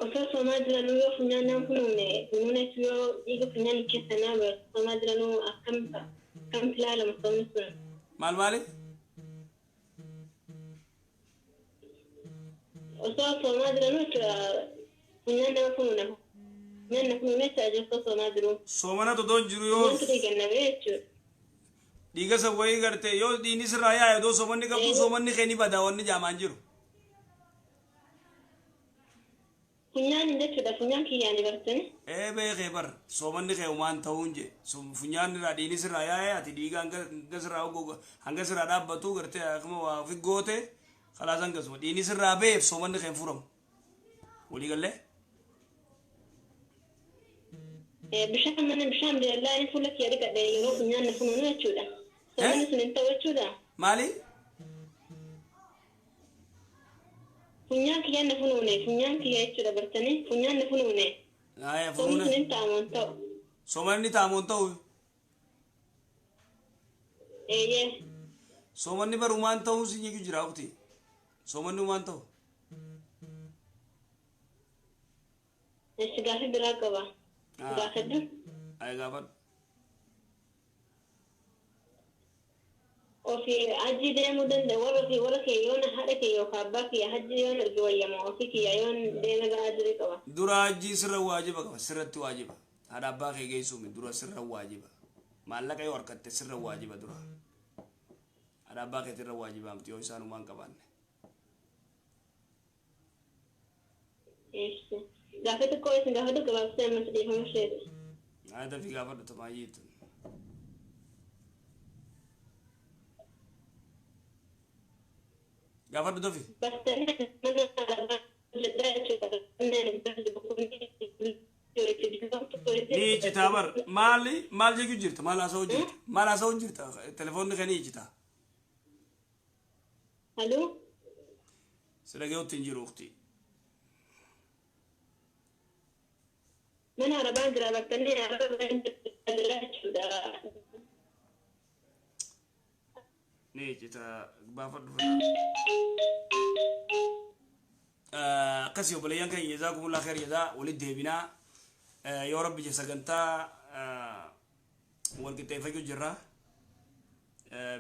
Osoo soomaa jiranuu yoo funyaan nama funuune, funuunetu yoo dhiiga funyaan keessa nama baatu soomaa jiranuu akkamitti ilaalama soomni sun? Maal maali? Osoo soomaa jiranuu jechuudha, funyaan nama funuune, funyaan na funuune jechuudha osoo soomaa jiru. Soomana totoon jiru yoo Funyaan dhiiga nabee jechuudha. Dhiiga san wayii garte yoo dhiigni sirraa yaa'e, odoo soomanni qabdu, soomanni kee ni bada wanni jaamaan jiru. Funyaan jechuudha, funyaan kiyyaani bartani. Ee, beekee bar, soomanni kee umaan ta'uun je funyaan irraa dhiigni sirraa yaa'e, ati dhiiga hanga sirraa hanga sirraa dhaabbatu gartee akkuma waa ofi goote, kalaas hangasuma dhiigni sirraa ba'eef soomanni kee hin furamu. Walii gallee? Bishaan mana bishaan beellaa inni fuula kiyya dhiqadhe yeroo funyaan na funuunu jechuudha. Soommanni sun hin ta'u jechuudha. Maali? Funyaan kiyya na funuune, funyaan kiyya jechuudha bartanii, funyaan na funuune. Aya. Soomni sun Funuune. hin ta'amu, hin ta'u. Soomanni ta'amu hin ta'u. Eeyyee. Soomanni bar umaan ta'uu si jechuu jira ukti. Soomanni umaan ta'u. Eessi, gaaffii biraa qaba. Gaafadhu. Aya, gaafadhu. Ofii hajji deemuu danda'a, warra ofii, warra kee yoon haadha kee yookaan abbaa kiyya hajji yoon erge wayyama, ofii kiyya yoon deeme gahaa jiru qaba? Dura hajjii sirra waajiba qaba, sirratti waajiba. Haadha abbaa kee geessuumi dura sirra waajiba. Maallaqa yoo harkatte sirra waajiba dura. Haadha abbaa keetirra waajiba miti yoo isaan umaan qabaanne. Eessi. Gaaffii xiqqoo isin gaafadhu, gabaabsee ammas dhiifama isheeti. Aya, dafii gaafadhu tamaayiitu. Gaafadhu dafi. Bartanii mana alaabaa hojjedhaa jechuudha. Ni icitaa bar, maali maal jechuu jirta, maal haasa'u jirta, maal haasa'u jirta, telefoonni kee ni icitaa. Haloo. Si dhaga'utti hin jiru, ukti. Mana arabaa jira bartanii, arabaa jira jechuudha. Ni icitaa, baafadhu. Akkasii obboleeyyan keenya, jazaakumullah khair jazaa, walitti deebinaa yoo rabbi je sagantaa wal qixxeeffachuu jirra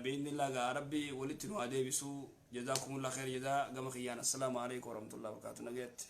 bi'iznillah. Gaa rabbi walitti nu haa deebisuu. Jazaakumullah khair jazaa. Gama kiyyaan assalaamu alaikum warahmatullahi wabarakatuh, nagaatti.